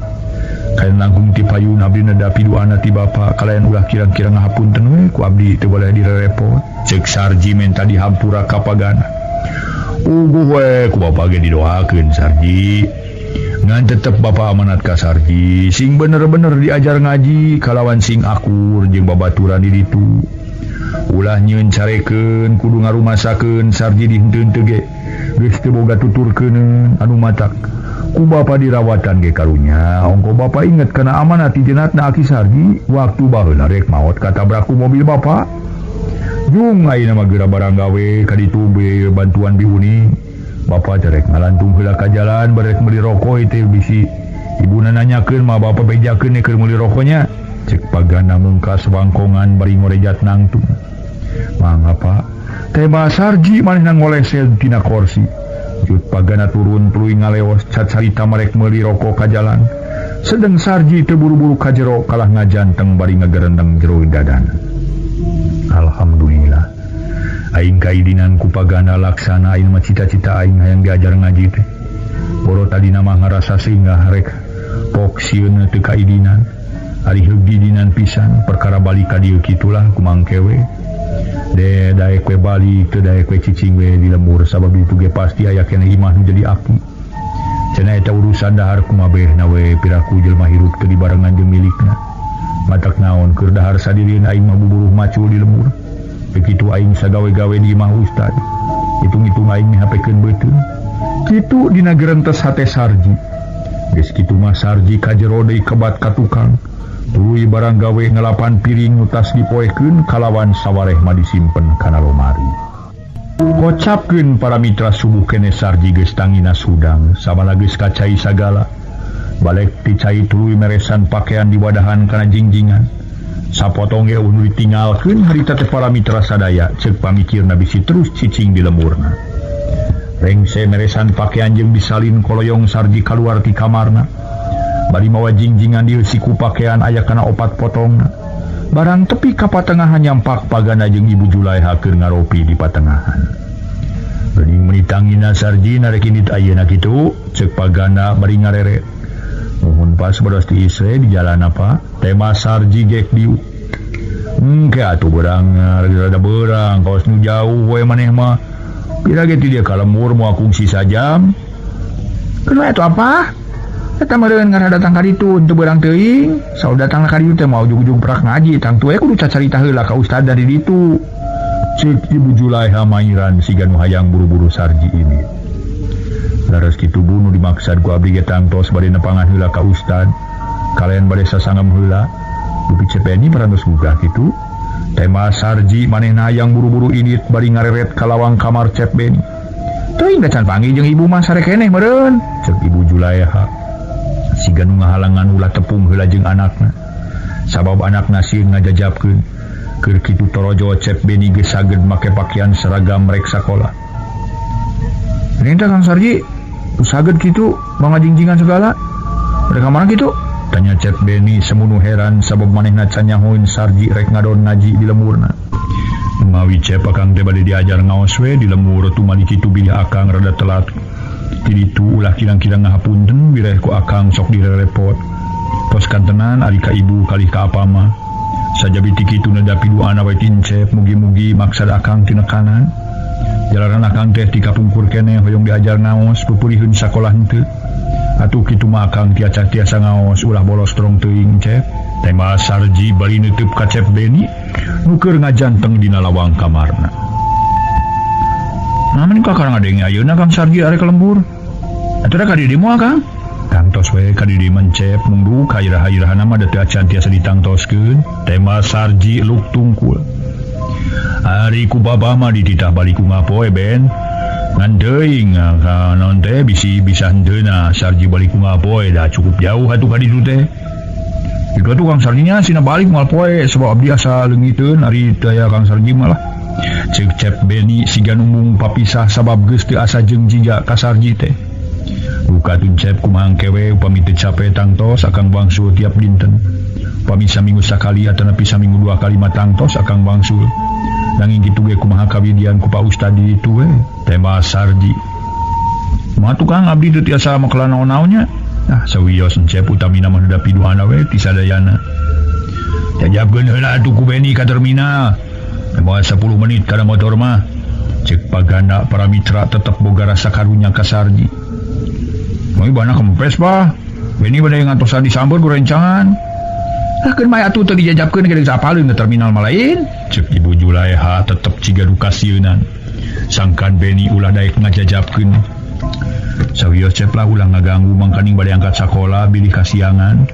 Kalayan langkung ti payun abdi nedapi duana ti Bapa kalayan ulah kirang-kirang ngahapunten we ku abdi teu boleh direrepot. Cek Sarji menta dihampura ka Pagana. Uguh we ku Bapa ge didoakeun Sarji. Ngan tetep Bapa amanat ka Sarji sing bener-bener diajar ngaji kalawan sing akur jeung babaturan di ditu. Ulah nyieun carekeun kudu ngarumasakeun Sarji dihenteun teu ge. Geus teu boga tuturkeuneun anu matak. Ku Bapa dirawatan ge karunya. Ongko Bapa inget kana amanat ti jenatna Aki Sarji waktu baheula rek maot katabrak ku mobil Bapa. Jung ayeuna mah geura barang gawe ka ditu bantuan bihuni. Bapa teh rek ngalantung heula ka jalan barek meuli rokok teh bisi ibuna nanyakeun mah Bapa bejakeun keur meuli rokoknya. Cek Pagana mungkas wangkongan bari ngorejat nangtung. Mangga Pak. Tema Sarji manehna ngolesel tina kursi. Jut Pagana turun tuluy ngaleos cacarita marek meuli rokok ka jalan. Sedeng Sarji teu buru-buru ka jero kalah ngajanteng bari ngagerendeng jero dadana. Alhamdulillah. Aing kaidinan ku Pagana laksana aing mah cita-cita aing hayang diajar ngaji teh. Boro tadina mah ngarasa singgah rek pok sieun teu kaidinan. Ari heug didinan pisan perkara balik ka dieu kitulah kumangke we. De daek we balik teu daek we cicing we di lembur sabab ditu ge pasti aya keneh imah nu jadi aki. Cenah eta urusan dahar kumabehna we piraku jelema hirup teu dibarengan jeung milikna. Matak naon keur dahar sadirian aing mah buburuh macul di lembur. Begitu aing sagawe-gawe di imah ustad. Hitung-hitung aing mihapekeun beuteung. Kitu dina gerentes hate Sarji. Geus kitu mah Sarji ka jero deui kebat ka tukang. Tuluy barang gawe ngelapan piring nu tas dipoekeun kalawan sawareh mah disimpen kana lomari. Kocapkeun para mitra subuh keneh Sarji geus tangina sudang sabala geus kacai sagala. Balek ti cai tuluy meresan pakaian diwadahan kana jingjingan. Sapotong ge nu ditinggalkeun harita teh para mitra sadaya ceuk pamikirna bisi terus cicing di lemurna. Rengse meresan pakaian jeung disalin koloyong Sarji kaluar ti kamarna. Bari mawa jingjingan dieusi ku pakaian aya kana opat potongna. Barang tepi ka patengahan nyampak Pagana jeung Ibu Julaiha keur ngaropi di patengahan. Geuning meuni tangina Sarji narek indit ayeuna kitu ceuk Pagana bari ngarere. Muhun pas bodos ti isre di jalan apa? Tema Sarji gek diu. Engke atuh berang rada berang kaos nu jauh we maneh mah. Pira ge ti dia ka lembur moal kungsi sajam. Kumaha atuh apa? Eta meureun ngarah datang ka ditu teu beurang teuing. Saur datang ka ditu teh mau ujug-ujug prak ngaji tangtu we kudu cacarita heula ka ustad dari ditu. Ceuk Ibu Julaiha mairan siga nu hayang buru-buru Sarji ini. Laras kitu bu nu dimaksad ku abdi ge tangtos bade nepangan heula ka ustad. Kalayan bade sasangem heula. Dupi Cepeni parantos gugah kitu. Tema Sarji manehna hayang buru-buru indit bari ngareret ka lawang kamar Cep Beni. Teuing da can panggih jeung ibu mah sare keneh meureun. Ceuk Ibu Julaiha. Siga nu ngahalangan ulah tepung heula jeung anakna. Sabab anakna sieun ngajajabkeun. Keur kitu torojo Cep Beni geus saged make pakaian seragam rek sakola. Ini teh Kang Sarji saged kitu mangajingjingan segala. Rek ka mana kitu? Tanya Cep Beni semunu heran sabab manehna can nyahoeun Sarji rek ngadon ngaji di lemurna. Mawi Cep akang teh bade diajar ngaos we di lemur tumali kitu bilih akang rada telat. Ti ditu ulah kirang-kirang ngahapunten bireh ku akang sok direrepot. Tos kantenan ari ka ibu kalih ka apa mah. Sajabi ti kitu nedapi duana we tincep mugi-mugi maksad akang tinekanan. Jalaran akang teh ti kapungkur keneh hoyong diajar ngaos pupuriheun sakolah henteu. Atuh kitu mah akang tiasa ngaos ulah bolos terong teuing Cep. Tema Sarji bari neuteub ka Cep Beni nu keur ngajanteng dina lawang kamarna. Nah meuni ka ngadenge ayeuna Kang Sarji arek ka lembur. Atuh ka di dieu moal Kang? Tangtos we ka di dieu mah Cep mung duka iraha-irahana mah da teu acan tiasa ditangtoskeun. Tema Sarji luk tungkul. Ari ku bapa mah dititah balik ku ngapoe Ben. Ngan teuing ka naon teh bisi bisa henteuna Sarji balik ku ngapoe da cukup jauh atuh ka ditu teh. Itu atuh Kang Sarjinya sina balik moal poe sebab abdi asa leungiteun ari teu aya Kang Sarji mah lah. Ceuk Cep Beni siga numbung papisah sabab geus teu asa jeung jiga ka Sarji teh. Duka tun Cep kumaha kewe upami teu cape tangtos akang wangsul tiap dinten. Upami saminggu sakali atanapi saminggu dua kali mah tangtos akang wangsul. Nanging kitu ge kumaha kawidian ku Pak Ustad di ditu we. Tema Sarji. Mah tukang abdi teu tiasa makelan naon-naonnya. Ah sawios encep utamina mah da piduana we ti sadayana. Jajabkeun heula atuh ku Beni ka terminal. Moal 10 menit kana motor mah. Cek pagana para mitra tetep boga rasa karunya ka Sarji. Moal bana kempes bah. Beni bade ngantosan disamber ku rencangan. Lah keun bae atuh teu dijajabkeun ge geus apaleun ke terminal mah lain. Cek Ibu Juleha tetep ciga duka sieunan. Sangkan Beni ulah daek ngajajabkeun. Sawios cep lah ulah ngaganggu mangkaning bade angkat sakola bilih kasiangan.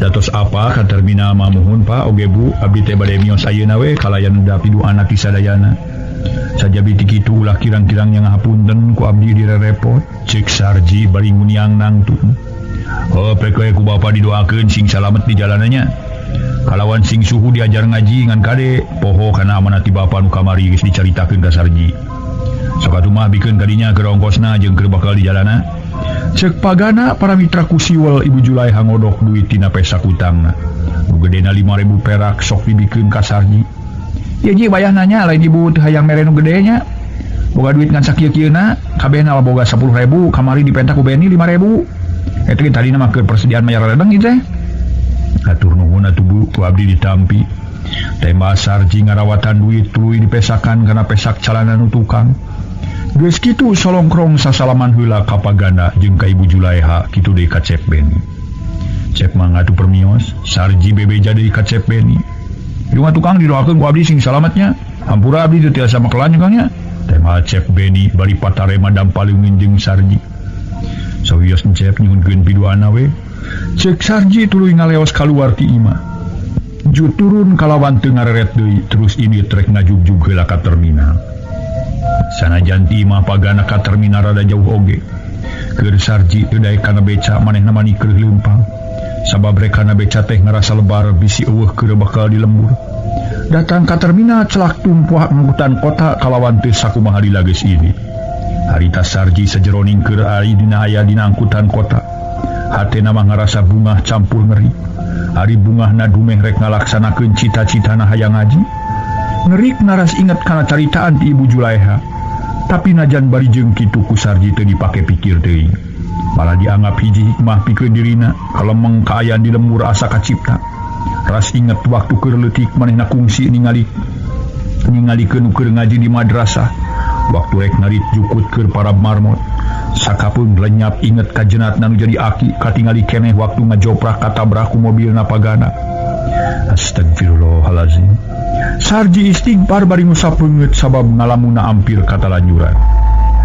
Datos apa ka terminal mah muhun Pak oge Bu abdi teh bade mios ayeuna we kalayan da piduana ti sadayana. Sajabi ti kitu ulah kirang-kirang yang ngahapunten ku abdi direrepot. Cek Sarji bari nguniang nangtung. Oh pek we ku bapa didoakeun sing salamet di jalanannya. Kalawan sing suhu diajar ngaji ngan kade poho kana amanat ti bapa nu kamari geus dicaritakeun ka Sarji. Sok atuh mah bikeun kadinya keur ongkosna jeung keur bakal di jalana. Cek pagana para mitra ku siwel Ibu Juleha ngodok duit tina pesak utangna. Nu gedena 5.000 perak sok dibikeun ka Sarji. Ye ji bayah nanya lain ibu teu hayang mere nu gede nya. Boga duit ngan sakieu-kieuna, kabehna boga 10.000, kamari dipenta ku Beni 5.000. Eta ge tadina mah keur persediaan mayar ledeng ieu teh. Atur nuhun atuh Bu ku abdi ditampi. Tema Sarji ngarawatan duit tuluy dipesakan kana pesak calana nu tukang. Geus kitu solongkrong sasalaman heula ka pagana jeung ka Ibu Juleha kitu deui ka Cep Beni. Cep mah ngadu permios, Sarji bebeja deui ka Cep Beni. Ieu tukang didoakeun ku abdi sing salametnya. Hampura abdi teu tiasa makelan kang nya. Tema Cep Beni bari patarema dampaleungin jeung Sarji. Sawios Cep nyuhunkeun piduana we. Cek Sarji tuluy ngaleos kaluar ti imah. Ju turun kalawan teu ngareret deui terus ini trek ngajugjug heula ka terminal. Sanajan ti imah pagana ka terminal rada jauh oge. Keur Sarji teu daek kana beca manehna mani keur leumpang. Sabab rek kana beca teh ngarasa lebar bisi eueuh keur bakal di lembur. Datang ka terminal celak tumpuh angkutan kota kalawan teu sakumaha lila geus ini. Harita Sarji sajeroning keur ari dina aya dina angkutan kota. Hatena mah ngarasa bungah campur ngeri. Ari bungahna dumeh rek ngalaksanakeun cita-citana hayang ngaji. Ngerik naras inget kana caritaan ti Ibu Juleha. Tapi najan bari jeung kitu ku Sarji teu dipake pikir teuing. Malah dianggap hiji hikmah pikeun dirina kalemeng kaayaan di lembur asa kacipta. Ras inget waktu keur leutik manehna kungsi ningalikeun nu keur ngaji di madrasah. Waktu rek ngarit jukut keur para marmot. Sakapeung lenyap inget ka jenatna nu jadi aki katingali keneh waktu ngajoprak katabrak ku mobilna pagana. Astagfirullahalazim. Sarji istighfar bari ngusap beungeut sabab ngalamuna ampir katalanjuran.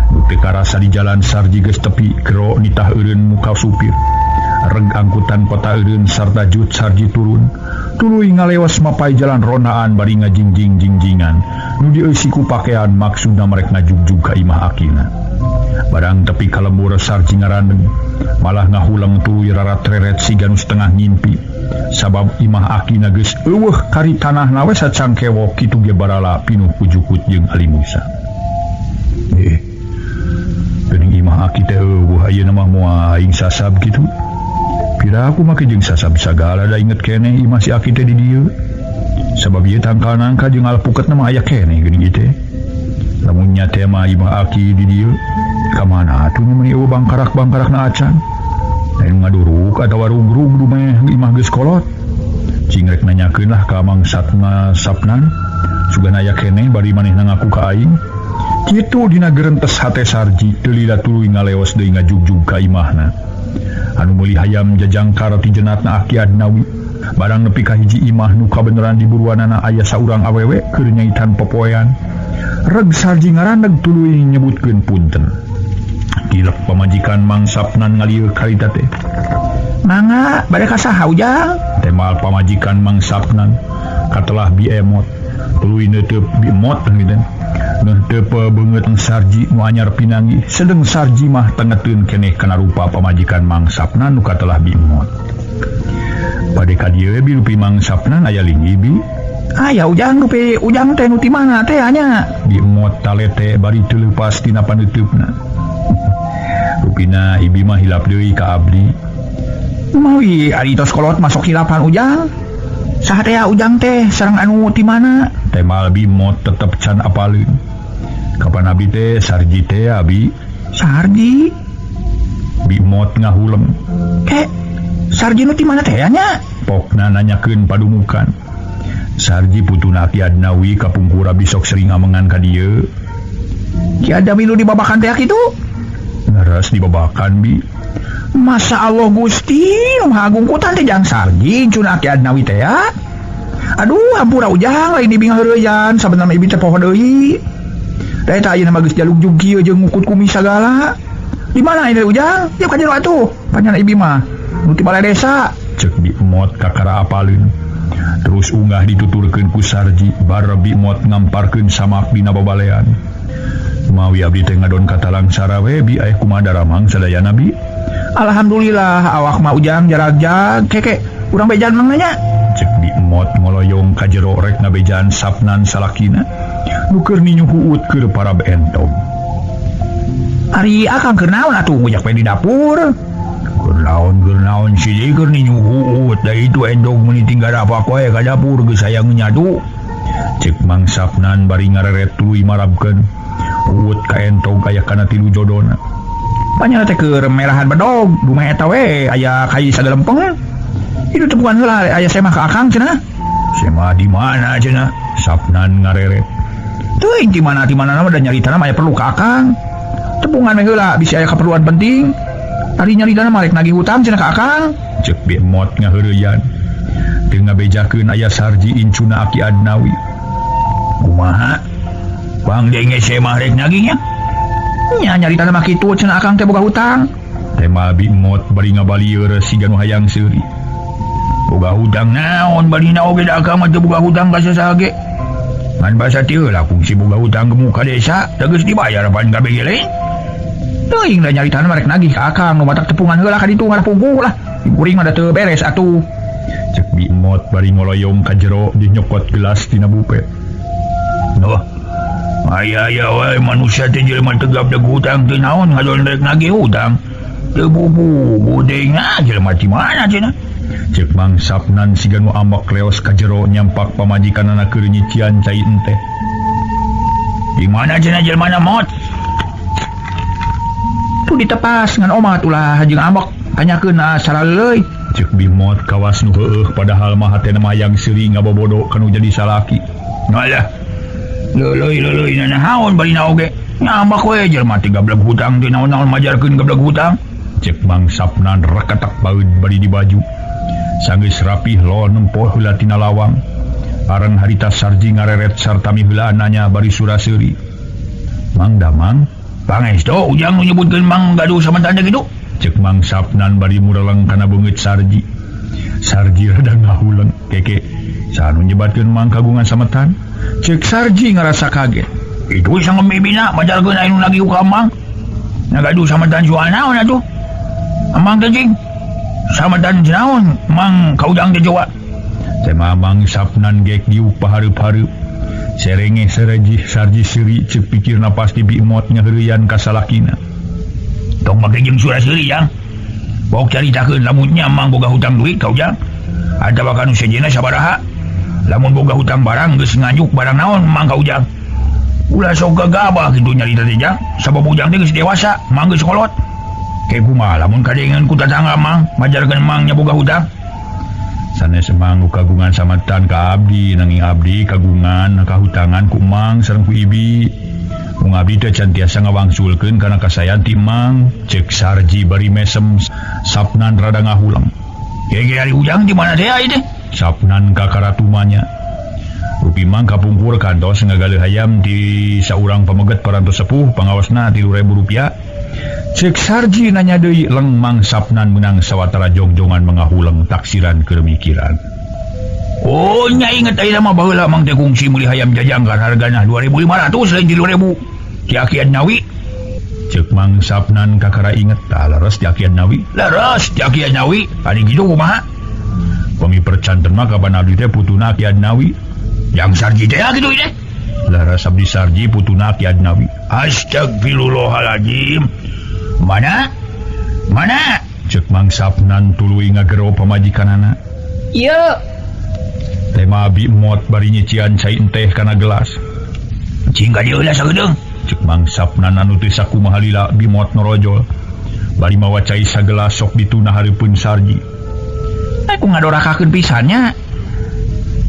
Nu teu karasa di jalan Sarji geus tepi gero nitah eureun muka supir. Reg angkutan kota eureun sarta jut Sarji turun. Tuluy ngalewas mapai jalan ronaan bari ngajingjing-jingjingan. Nu dieusi ku pakean maksudna merek ngajugjug ka imah akina. Barang tepi ka lembur Sarji ngarandeung, malah ngahuleng tuluy rarat-reret siga nu setengah ngimpi. Sabab imah akina geus eueuh kari tanahna we sacangkewok kitu ge barala pinuh ku jukut jeung Ali Musa. Geuning imah aki teh eueuh ayeuna mah moal aing sasab kitu. Pira aku make jeung sasab sagala da inget keneh imah si aki teh di dieu. Sabab ieu tangkal nangka jeung alpuketna mah aya keneh geuning ieu teh. Lamun nya teh mah imah aki di dieu, ka mana atuh nya meuni eueuh bangkarak-bangkarakna acan. Lain ngaduruk atawa rugrug dumeh imah geus kolot. Cing rek nanyakeun lah ka Mang Satna Sapnan, sugan aya keneh bari manehna ngaku ka aing. Kitu dina gerentes hate Sarji teu lila tuluy ngaleos deui ngajugjug ka imahna. Anu meuli hayam jajangkar ti jenatna Aki Adnawi. Barang nepi ka hiji imah nu kabeneran di buruanana aya saurang awewe keur nyaitan popoean. Reg Sarji ngaraneg tuluy nyebutkeun punten. Tilep pamajikan Mang Sapnan ngalieu karita teh. Mangga bade ka saha Ujang? Temal pamajikan Mang Sapnan katelah biemot. Tuluy neuteup biemot gitu. Neuteup beungeut Sarji nu anyar pinanggih. Sedeng Sarji mah tengeteun keneh kana rupa pamajikan Mang Sapnan nu katelah biemot. Bade ka dieu bi rupi Mang Sapnan aya linggih bi. Aya Ujang rupi Ujang teh nu ti mana teh anya? Biemot talete bari teu leupas tina panuteupna. Rupina ibi mah hilap deui ka abdi. Mawi ari tos kolot masuk hilapan Ujang. Saha teh Ujang teh sareng anu ti mana? Temal bimot tetep can apaleun. Kapan abi teh Sarji teh abi? Sarji? Bimot ngahuleng. Sarji nu ti mana teh nya? Pokna nanyakeun padumukan. Sarji putuna Ki Adnawi kapungkur abdi sok sering amengan ka dieu. Ki Adnawi nu dibabakan teh kitu? Leres dibabakan bi. Masa Allah Gusti, nu Maha Agung kutan teh jang Sarji cuna Ki Adnawi teh ya. Aduh, hampura Ujang lain di bingaheureyan sabenerna ibi teh poho deui. Da eta ayeuna mah geus jalugjug kieu jeung ngukut kumis sagala. Di mana ini Ujang? Ya ka jero atuh. Panjana ibi mah nu ti balai desa. Cek Bi Mot kakara apaleun. Terus unggah dituturkeun ku Sarji bar Bi Mot ngamparkeun samak dina babalean. Mawi abdi teh ngadon katalang sarawe bi aya kumaha daramang sadayana bi. Alhamdulillah awak mah Ujang jaragjag keke urang bejan mang nanya. Cek Bi Mot ngoloyong ka jero rek ngabejaan Sapnan salakina. Nu keur ninyu huut keur parab entog. Ari akang keur naon atuh ngujak we di dapur? Keur naon si keur ninyu huut da itu endog meuni tinggal apa koe ka dapur geus hayang nyadu. Cek Mang Sapnan bari ngareret tuluy marabkeun. Huut ka entog aya kana tilu jodona. Panyana teh keur merahan bedog, dumeh eta we aya kai sagalempeng. Itu tepukan heula aya semah ka akang cenah. Semah di mana cenah? Sapnan ngareret. Teuing di mana mah da nyaritana mah aya perlu ka akang. Tepungan we heula bisi aya keperluan penting. Tadi nyaritana mah rek nagih hutang cenah ka akang. Cek Bi Mot ngaheureyan. Teu ngabejakeun aya Sarji incuna Aki Adnawi. Kumaha? Bang denge semah rek nagihnya? Nya nyaritana mah kitu cenah akang teh boga hutang. Tema Bi Mot bari ngabalieur siga nu hayang seuri. Boga hutang naon balina oge da akang mah teu boga hutang ka sasaha ge. Ngan basa teu lah kungsi boga hutang ke muka desa, da geus dibayar pan kabeh ge lain. Teuing da nyaritana mah rek nagih ka akang nu matak tepungan heula ka ditu ngarapungku lah. Kuring mah da teu beres atuh. Cek Bi Mot bari ngoloyong ka jero dinyokot gelas tina bupet. Noh. Aya aya wae manusia teh jelema tegap da hutang teu naon ngadon rek nagih hutang. Teu bubu deui jelema ti mana cenah. Cek Mang Sapnan siga nu ambak leos ka jero nyampak pamajikanana keur nyician cai enteh. Di mana cenah jelema mot? Tu ditepas ngan omat ulah jeung ambek tanyakeun saraleuy. Cek Bi Mot kawas nu heueuh padahal mah hatena mah hayang seuri ngabobodo kanu jadi salaki. Alah. Leuleui nanaon balina oge. Ngambak we jelema teh gablek hutang teh naon-naon majarkeun gablek hutang. Cek Mang Sapnan reketak baeud bari di baju. Sanggeus rapih lo nempo heula tina lawang. Areng harita Sarji ngareret sarta miheulaan nanya bari sura-seuri. Mang Damang, pangestu Ujang nu nyebutkeun Mang gaduh samentana kitu. Cek Mang Sapnan bari mureleng kana beungeut Sarji. Sarji rada ngahuleng, keke saha nu nyebatkeun Mang kagungan sametan? Cek Sarji ngarasa kaget. Itu sang mibina majarkeun anu nagih ka Mang. Nagaduh sametan soal naon atuh? Amang teh cing. Sametan naon Mang ka Ujang teh coba. Teh Mang Sapnan gek diuk pahareup-hareup. Serenge sereji Sarji seuri cek pikirna pasti Bi Mot ngaheureyan ka salakina. Tong make jeung sura-seuri jang. Bok caritakeun lamunnya Mang boga hutang duit ka Ujang. Atawa ka nu sejenna sabaraha. Lamun boga hutang barang geus nganjuk barang naon Mang ka Ujang. Ulah sok gagabah kitu nyarita teh jang. Sabab Ujang teh geus dewasa, Mang geus kolot. Ke kumaha lamun kadengeun ku tatangga Mang majarkeun Mang nya boga hutang. Sanes Mang nu kagungan sametan ka abdi, nanging abdi kagungan kahutangan ku Mang sareng ku Ibi. Mung abdi teh can tiasa ngawangsulkeun kana kasayan ti Mang. Cek Sarji bari mesem Sapnan rada ngahuleng. Ge ari Ujang di mana teh ai teh? Sapnan kakaratumanya. Rupi Mang kapungkur kantos ngagaleuh hayam ti saurang pameget parantos sepuh pangawasna 3.000 rupiah. Cek Sarji nanya deui leng Mang Sapnan meunang sawatara jongjongan mangahuleng taksiran keur mikiran. Oh nya inget ayeuna mah baheula Mang teh kungsi meuli hayam jajangkan hargana 2.500 lain 3.000. Ti Aki Adnawi. Cek Mang Sapnan kakara inget tah leres ti Aki Adnawi. Leres ti Aki Adnawi. Ari kitu kumaha? Pami percanten mah kapan abdi teh putuna Aki Adnawi. Yang Sarji teh kitu teh. Leres abdi Sarji putuna Aki Adnawi. Astagfirullahaladzim. Mana? Mana? Cek Mang Sapnan tuluy ngagero pamajikanana. Ieu. Tema Bi Mot bari nyician cai enteh kana gelas. Cing ka dieu lah sagedeung. Cek Mang Sapnan anu teu sakumaha lila Bi Mot norojol. Bari mawa cai sagelas sok dituna hareupeun Sarji. Aku ngadorakakeun pisannya.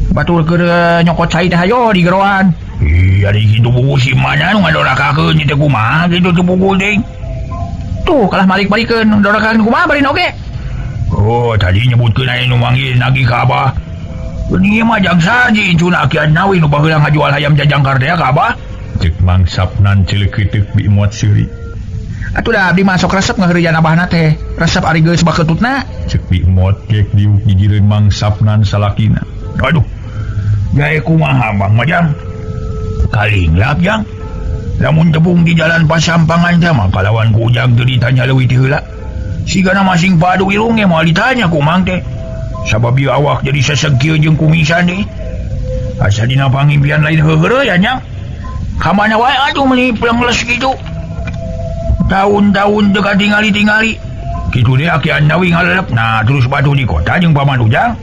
Batur keur nyokot cai teh hayo di geroan. Ih, ari kitu buku si mana nu ngadorakakeun teh kumaha kitu teh buku teh. Tuh kalah balik-balikeun dorakakeun kumaha bari oge. Oh, tadi nyebutkeun aya nu manggil nagih ka Abah. Geuning mah Jang Sarji incuna Aki Adnawi nu baheula ngajual hayam jajangkar teh ka Abah. Cek Mang Sapnan cileukeuteup biemot seuri. Atuh da abdi masuk resep ngaheureuyan abahna teh. Resep ari geus baketutna. Cek biemot gek diuk gigireun Mang Sapnan salakina. Aduh. Gae kumaha Bang Majang? Kalinglap Jang. Lamun tepung di jalan pasampangan teh mah kalawan ku Ujang teu ditanya leuwih ti heula. Sigana masing padu irung ge moal ditanya ku Mang teh. Sabab ieu awak jadi seseg kieu jeung kumisan deui. Asa dina pangimpian lain heuheureun Jang. Ka mana wae atuh meuni plengles kitu. Tahun-tahun teu katingali-tingali. Kitu deui Aki Andawi ngalelep. Nah, terus batu di kota jeung paman Ujang.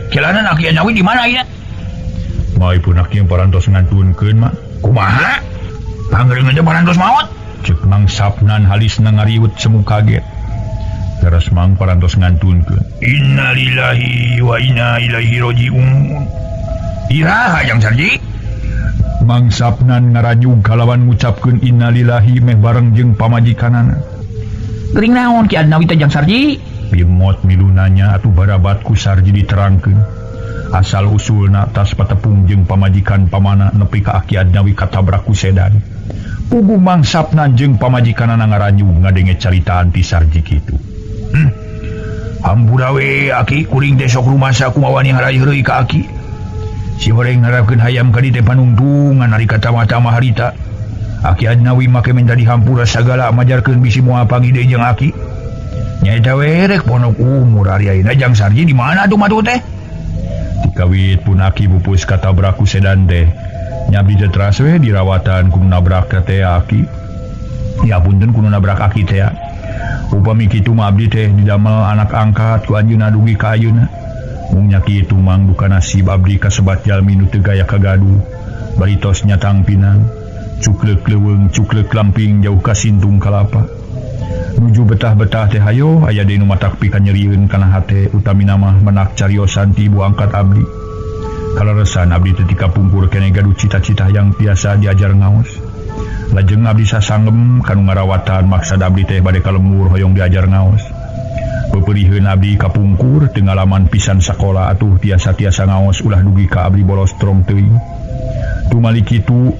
Kilanan Aki Andawi di mana ieu? Mai pun aki parantos ngantunkeun mah. Kumaha? Pangeureun teh parantos maot. Ceuk Mang Sapnan halisna ngariut semu kaget. Teras Mang parantos ngantunkeun. Innalillahi wa inna ilaihi rajiun. Iraha Jang Sarji? Mang Sapnan ngaranyug kalawan ngucapkeun innalillahi meh bareng jeung pamajikanana. Geuring naon Ki Adnawi teh Jang Sarji? Bimot milu nanya atuh barabat ku Sarji diterangkeun. Asal usulna tas patepung jeung pamajikan pamana nepi ka Aki Adnawi katabrak ku sedan. Puguh Mang Sapnan jeung pamajikanana ngaranyug ngadenge caritaan ti Sarji kitu. Hampura we Aki kuring teh sok rumasa kumawani harai-heureuy ka Aki. Si horeng ngarapkeun hayam ka dieu teh panungtungan ari kata-mata harita. Aki Adnawi make minta dihampura sagala majarkeun bisi moal pangide jeung Aki. Nyaeta we rek ponok umur ari ayeuna Jang Sarji di mana atuh matu teh? Dikawit pun Aki pupus katabrak ku sedan teh. Nyabdi teh teras we dirawatan kudu nabrak teh Aki. Ya punten kudu nabrak Aki teh. Upami kitu mah abdi teh didamel anak angkat ku anjeunna dugi ka ayeuna. Mung nya kitu mang duka nasib abdi kasebat jalmi nu teu gaya kagaduh. Bari tos nyatang pinang, cukleuk leuweung cukleuk lamping jauh ka sintung kalapa. Nuju betah-betah teh hayo aya deui nu matak pika nyerieun kana hate utamina mah menak cariosan ti ibu angkat abdi. Kaleresan abdi teh tikapungkur keneh gaduh cita-cita yang biasa diajar ngaos. Lajeng abdi sasanggem kanu ngarawatan maksad abdi teh bade ka lembur hoyong diajar ngaos. Peperiheun abdi kapungkur teu ngalaman pisan sakola atuh tiasa-tiasa ngaos ulah dugi ka abdi bolos strong teuing. Tumali kitu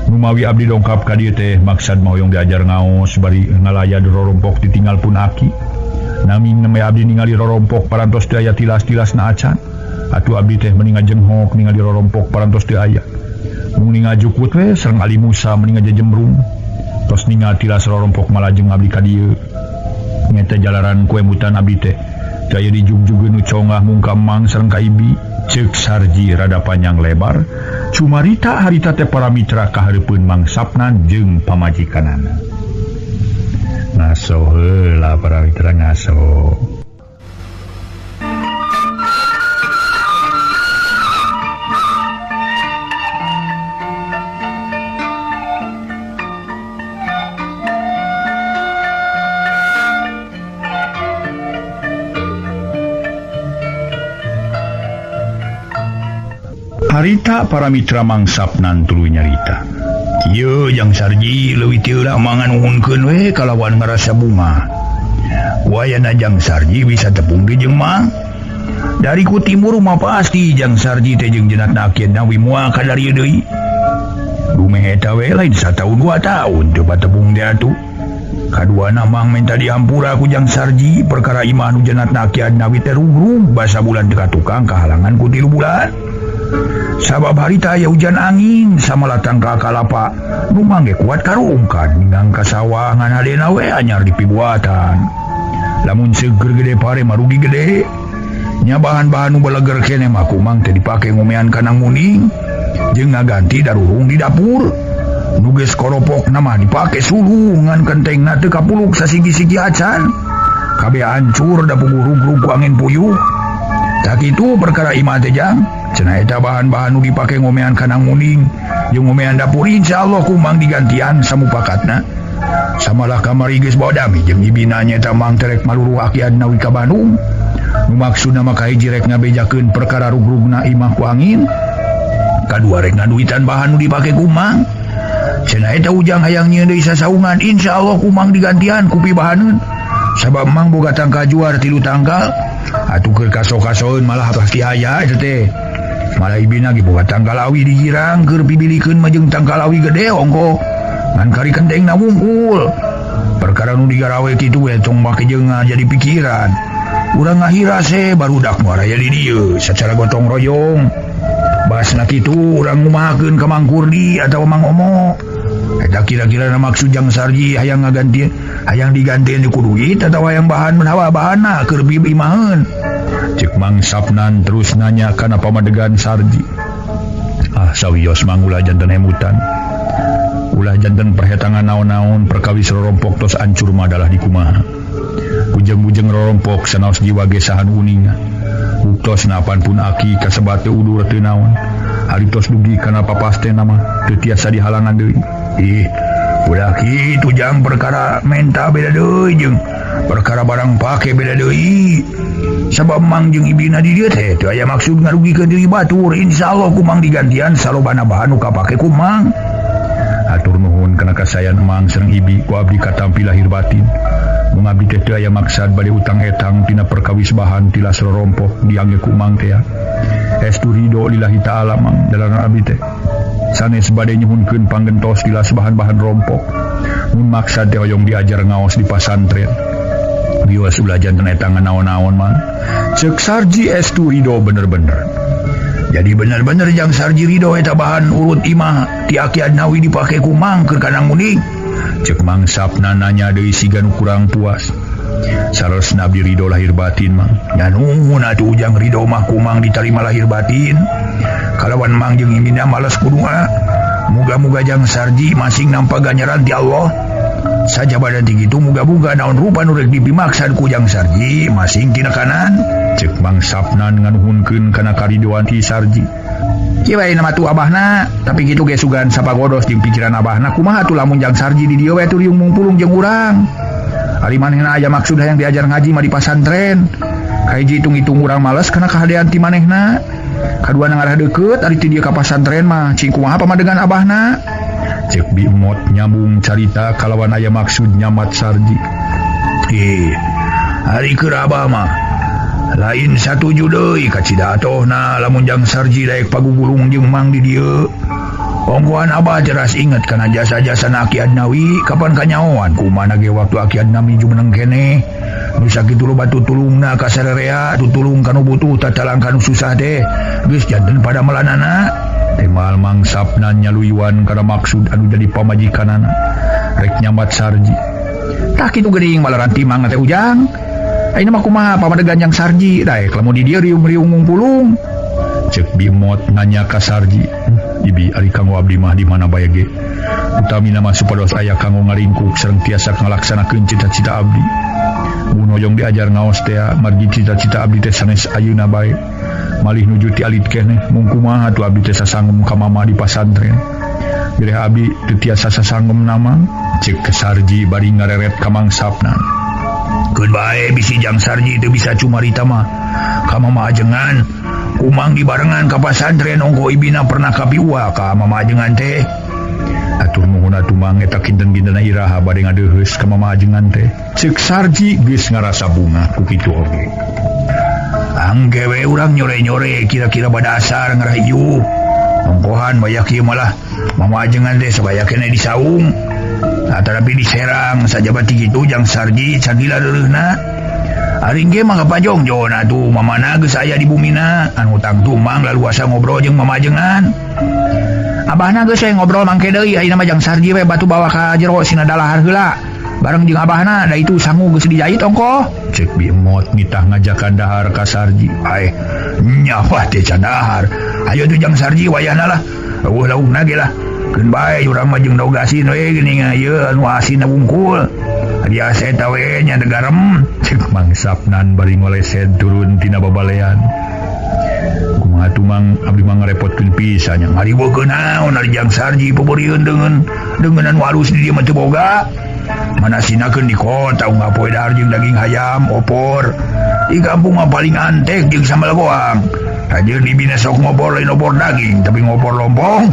numawi abdi dongkap ka dieu teh maksad mah hoyong diajar ngaos bari ngalayad rorompok ditinggal pun Aki. Nanging nembe abdi ningali rorompok parantos teu aya tilas-tilasna acan. Atuh abdi teh meni ngajenghok ningali rorompok parantos teu aya. Mung ningal jukut we sareng Ali Musa meni ngajejembrung. Tos ningal tilas rorompok malajeng abdi ka dieu. Nyata jalaran ku emutan abdi teh. Teu aya dijugjugeun nu congah mung ka Mang sareng ka Ibi. Ceuk Sarji rada panjang lebar. Cumarita harita teh para mitra kahareupeun Mang Sapnan jeung pamajikanana. Ngaso heula para mitra ngaso. Harita para mitra Mang Sapnan tuluy nyarita. Kieu Jang Sarji leuwih ti heula mangan nuhunkeun we kalawan ngarasa bunga. Wayana Jang Sarji bisa tepung deui jeung Mang. Dari ku timur mah pasti Jang Sarji teh jeung jenatna Aki Adnawi moal ka darieu deui. Dumeh eta we lain sataun dua taun teu patepung teh atuh. Kaduana Mang minta dihampura ku Jang Sarji perkara imah nu jenatna Aki Adnawi teh rugrug basa bulan teu katukang kahalangan ku 3 bulan. Sabab harita aya hujan angin sama latang ka kalapa nu mangge kuat karungkan ninggang ka sawah ngan hadena we anyar dipibuatan. Lamun seueur gede pare mah rugi gede. Nya bahan-bahan nu baleger keneh mah kumang teh dipake ngomean kanang muning jeung ngaganti daruhung di dapur. Nu geus koropokna mah dipake suluh ngan kentengna teu kapuluk sasigi-sigi acan. Kabeh hancur da puguh rugrug ku angin puyuh. Tak itu perkara imah teh Jang. Cenah eta bahan-bahan nu dipake ngomean kanang muning jeung ngomean dapur insyaallah kumang digantian samupakatna. Samalah kamari geus bodami jeung ibina nyaeta Mang Terek maluruh Aki Adnawi ka Bandung. Nu maksudna mah kahiji rek ngabejakeun perkara rugrugna imah ku angin. Kadua rek ngaduitan bahan nu dipake ku Mang. Cenah eta Ujang hayang nyieun deui sasaungan, insyaallah ku Mang digantian ku pibahaneun. Sabab Mang boga tangkal juar 3 tangkal. Atuh keur kaso-kasoeun malah pasti aya eta teh. Malah ibina ge boga tangkal awi di girang keur pibilikeun mah jeung tangkal awi gede ongko. Ngan kari kentengna wungkul. Perkara nu digarawe kitu we tong make jeungan jadi pikiran. Urang ngahira se barudak nu araya di dieu sacara gotong royong. Basna kitu urang ngumahakeun ka Mang Kurdi atawa Mang Omo. Eta kira-kira na maksud Jang Sarji hayang ngaganti hayang digantieun ku duit atawa hayang bahan menawa bahanna keur bibimaheun. Cek Mang Sapnan terus nanya kana pamadegan Sarji. Ah sawios Mang ulah janten emutan. Ulah janten perhetangan naon-naon perkawis rorompok tos ancur madalah di kumaha. Bujeng-bujeng rorompok sanaos jiwa ge sahan uninga. Buktos napan pun aki kasebat teu udur teu naon. Ari tos dugi kana papasten mah teu tiasa dihalangan deui. Ih, ulah kitu Jang, perkara menta beda deui jeung perkara barang pake beda deui. Sabab Mang jeung ibina di dieu teh teu aya maksud ngarugikeun diri batur. Insyaallah ku Mang digantian salobana bahan nu kapake ku Mang. Atur nuhun kana kasayan Mang sareng ibi ku abdi katampi lahir batin. Mung abdi teh teu aya maksad bade utang etang tina perkawis bahan tilas rorompok diangge ku Mang teh. Estu ridho lillahi ta'ala Mang jalanan abdi teh. Sanes bade nyuhunkeun panggentos tilas bahan-bahan rompok. Mun maksad teh hoyong diajar ngaos di pasantren. Wios ulah janten etangan naon-naon Mang. Ceuk Sarji estu ridho bener-bener. Jadi bener-bener Jang Sarji ridho eta bahan urut imah ti Aki Adnawi dipake ku Mang keur kanang muning. Ceuk Mang Sapna nanya deui siga nu kurang puas. Saleresna abdi ridho lahir batin Mang. Nya nuhun atuh Ujang ridho mah ku Mang ditarima lahir batin. Kalawan Mang jeung imina males ku doa. Muga-muga Jang Sarji masing nampa ganjaran ti Allah. Sajaba ti kitu muga-muga naon rupa nu rek dipimaksad ku Jang Sarji masing tina kanan. Ceuk Mang Sapnan nganuhunkeun kana karidoan ti Sarji. Kieu wae nama tu abahna, tapi kitu ge sugan sapagodos jeung pikiran abahna kumaha atuh lamun Jang Sarji di dieu we atuh riung mungpulung jeung urang. Ari manehna aya maksud hayang diajar ngaji mah di pasantren. Kahiji hitung-hitung urang males kana kahadean ti manehna. Kadua ngarah deukeut ari ti dieu ka pasantren mah cing kumaha pamadegan abahna. Ceuk Bi Emot nyambung carita kalawan aya maksud nyamat Sarji. Ari keur abah mah lain satuju deui ka Cidatohna lamun Jang Sarji daek pagugulung jeung Mang di dieu. Ongkohan abah teras inget kana jasa-jasa Aki Adnawi kapan kanyaoan kumana ge waktu Aki Adnawi jumeneng keneh. Nu sakitu loba tutulungna ka sarerea, tutulung kanu butuh tatalang kanu susah teh. Geus janten pada melanana. Temal Mang Sapnan nyaluyuan kana maksud anu jadi pamajikanana. Rek nyambat Sarji. Tah kitu geuning malaranti Mang teh Ujang. Ayeuna mah kumaha pamadegan Jang Sarji daek lamun di dieu riung-riung mungpulung. Ceuk Bi Mot nanya ka Sarji. Ibi ari kanggo abdi mah di mana bae ge. Utamina mah supados aya kanggo ngaringkuk sareng tiasa ngalaksanakeun cita-cita abdi. Mun hoyong diajar ngaos teh margi cita-cita abdi teh sanes ayeuna bae. Malih nuju ti alit keneh mung kumaha atuh abdi teh sasangem ka mama di pasantren. Bilih abdi teu tiasa sasangem nama, ceuk Sarji bari ngareret ka Mang Sapnan. Keun bae bisi Jang Sarji teu bisa cumarita mah. Ka mama ajengan kumang dibarengan ka pasantren ongko ibina pernah kapiua ka mama ajengan teh. Atur nuhun atuh Mang eta kinten-kintena iraha bade ngadeuheus ka mama ajengan teh. Ceuk Sarji geus ngarasa bungah ku kitu oge. Angge we urang nyore-nyore kira-kira badasar ngarah ieu. Ongkohan bayak ieu malah mama ajengan teh sabaya keneh di saung. Atanapi diserang sajaba ti kitu Jang Sarji cagila reureuhna. Ari ge mah kapajongjon atuh mamana geus aya di bumina anu tangtu Mang laluasa ngobrol jeung mama ajengan. Abahna geus we ngobrol mangke deui ayeuna mah Jang Sarji we batu bawa ka jero sina dalahar heula. Bareng jeung abahna da itu sangu geus dijait ongkoh. Ceuk Bi Emot nitah ngajakan dahar ka Sarji. Aeh, nyawa teh can dahar. Ayo tuh Jang Sarji wayahna lah. Eueuh laukna ge lah. Keun bae urang mah jeung dog asin we geuning ieu anu asin wungkul. Biasa eta we nya garam. Ceuk Mang Sapnan bari ngoleset turun tina babalean. Kumaha atuh Mang abdi mah ngarepotkeun pisan nya. Ngariweukeun naon ari Jang Sarji peberieun deungeun anu alus di dieu mah teu boga. Mana sinakeun di kota unggal poe dahar jeung daging hayam, opor. Di kampung mah paling antek jeung sambal goang. Hajeun dibina sok ngobor lain obor daging, tapi ngobor lompong.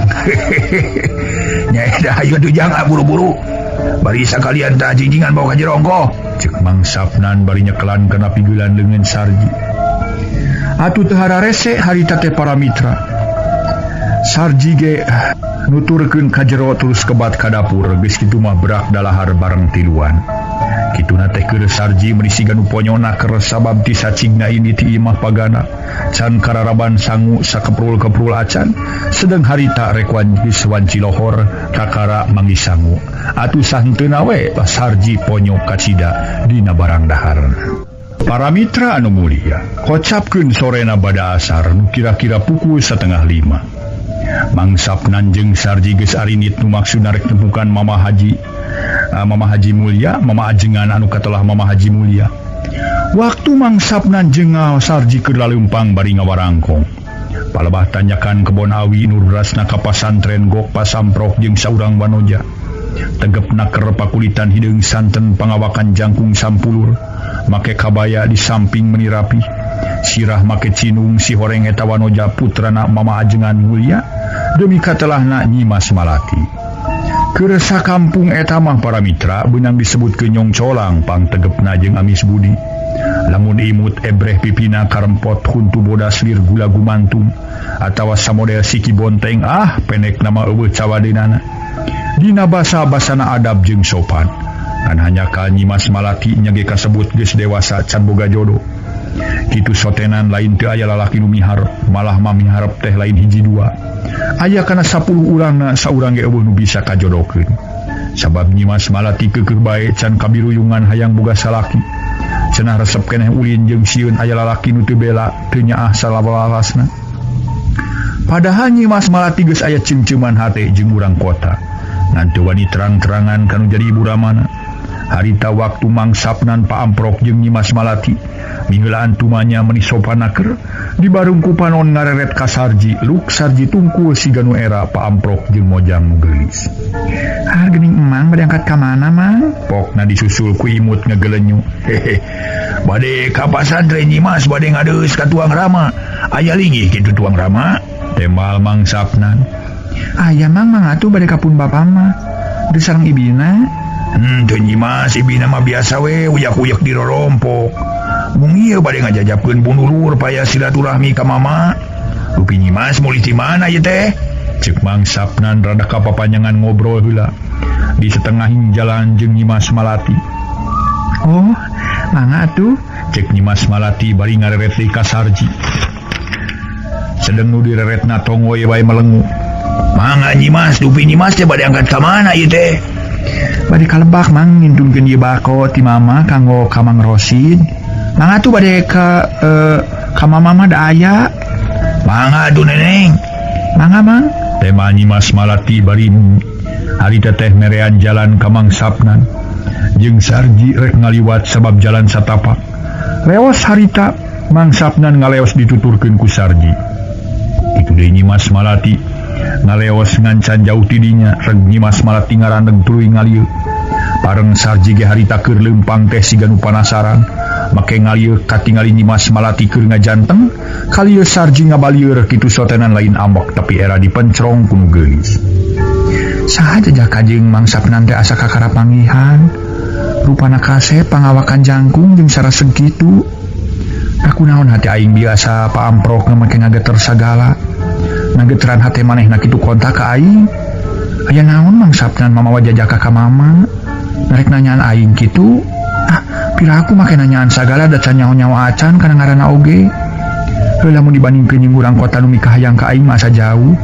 Nya eta hayu atuh jang buru-buru. Bari sakalian tah jinjingan bawa ka jero ongkoh. Cek Mang Sapnan bari nyekelan kana pigulan leungeun Sarji. Atuh teu hararese harita teh para mitra. Sarji ge nuturkeun ka jero terus kebat ka dapur geus kitu mah berak dalahar bareng tiluan. Kituna teh keur Sarji meuni siga nu ponyona keur sabab ti sacigna ini ti imah pagana can kararaban sangu sakeprul-keprul acan sedeng harita rek geus wanci lohor kakara manggih sangu. Atuh sahenteuna we Sarji ponyo kacida dina barang dahar. Para mitra anu mulia, kocapkeun sorena bada asar nu kira-kira pukul 4:30. Mang Sapnan jeung Sarji geus arinit nu maksudna rek nemukan Mama Haji Mama Haji Mulia, Mama Ajengan anu katelah Mama Haji Mulia. Waktu Mang Sapnan jeung Sarji keur laleumpang bari ngawarangkong. Palebah tanyakan kebon awi nu rasna ka pasantren gok pasamprok jeung saurang wanoja. Tegepna keur pakulitan hideung santen pangawakan jangkung sampulur, make kabaya di samping meni rapih. Sirah make cinung si horeng eta wanoja putrana Mama Ajengan Mulia demi katelahna Nyimas Malati. Keur sakampung eta mah para mitra beunang disebut kenyong colang pangtegepna jeung amis budi. Lamun imut ebreh pipina karempot huntu bodas lir gula gumantung atawa samodel siki bonteng ah pendek nama eueuh cawadeunana. Dina basa-basana adab jeung sopan. Ngan hanya ka Nyimas Malati nya ge kasebut geus dewasa can boga jodoh. Kitu sotenan lain teu aya lalaki nu miharep, malah mah miharep teh lain hiji dua. Aya kana 10 urangna saurang ge eueuh nu bisa kajodohkeun. Sabab Nyimas Malati keukeuh bae can kabiruyungan hayang boga salaki. Cenah resep keneh ulin jeung sieun aya lalaki nu teu bela teu nyaah salawalasna. Padahal Nyimas Malati geus aya ceungceuman hate jeung urang kota. Ngan teu wani terang-terangan kanu jadi ibu ramana. Harita waktu Mang Sapnan paamprok jeung Nyimas Malati miheulaan tumanya meuni sopan naker di barung ku panon ngareret ka Sarji luk Sarji tungkul siga nu era paamprok jeung mojang nu geulis. Ah geuning emang bade angkat ka mana Mang? Pokna disusul ku imut ngegelenyu. Hehe. Bade ka pasantren Nyimas bade ngadeus ka tuang Rama. Aya linggih kitu tuang Rama? Tembal Mang Sapnan. Aya Mang mang atuh bade ka pun bapa mah. Deui sareng ibina. Teu Nyimas ibina mah biasa we uyak-uyak di rorompok. Mung ieu bade ngajajapkeun bunulur paya silaturahmi ka mama. Rupi Nyimas mulih ti mana ieu teh? Ceuk Mang Sapnan rada kapapanjangan ngobrol heula. Di setengahin jalan jeung Nyimas Malati. Oh, mangga atuh. Ceuk Nyimas Malati bari ngareret deui ka Sarji. Sedeng nu direretna tongoy bae melengu. Mangga Nyimas, dupi Nyimas teh bade angkat ka mana ieu teh? Bade kalebak Mang ngintunkeun ieu bako ti mama kanggo ka Mang Rosid. Mangga atuh bade ka mama mah da aya. Mangga atuh Neneng. Mangga Mang. Tema Nyimas Malati bari harita teh merean jalan ka Mang Sapnan. Jeung Sarji rek ngaliwat sabab jalan satapak. Leos harita Mang Sapnan ngaleos dituturkeun ku Sarji. Kitu deui Nyimas Malati ngaleos ngancan jauh tidinya reg Nyimas Malati ngarandeg tuluy ngalieu. Pareng Sarji ge harita keur leumpang teh siga nu panasaran. Make ngalieu katingali Nyimas Malati keur ngajanteng, kalieu Sarji ngabalieur kitu sotenan lain ambek tapi era dipencrong ku nu geulis. Saha jajaka jeung Mang Sapnan teh asa kakara panggihan. Rupana kasep pangawakan jangkung jeung saraseg kitu. Aku naon hati aing biasa paamprok make ngageter sagala. Ngageteran hate manehna kitu kontak ka aing. Aya naon Mang Sapnan mamawa jajaka ka mama? Narek nanyaan aing kitu. Ah, pira aku make nanyaan sagala da can nyaho-nyaho acan kana ngaranna oge. Heula mun dibandingkeun jeung urang kota nu mikahayang ka aing mah asa jauh.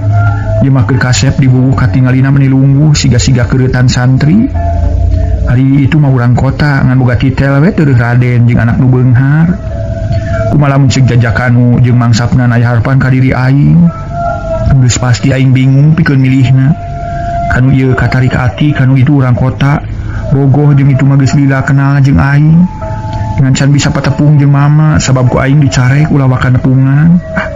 Ieu mah keur kasep dibubuh katingalina meuni lungguh siga-siga keuretan santri. Hari itu mah urang kota ngan boga titel we teureun Raden jeung anak nu beunghar. Kumaha lamun ceuk jajakanu jeung Mang Sapnan aya harapan ka diri aing. Geus pasti aing bingung pikeun milihna. Kanu ieu katarik ati, kanu itu urang kota. Bogoh jeung itu mah geus lila kenal jeung aing. Ngan can bisa patepung jeung mama sabab ku aing dicarek ulah waka nepungan. Ah,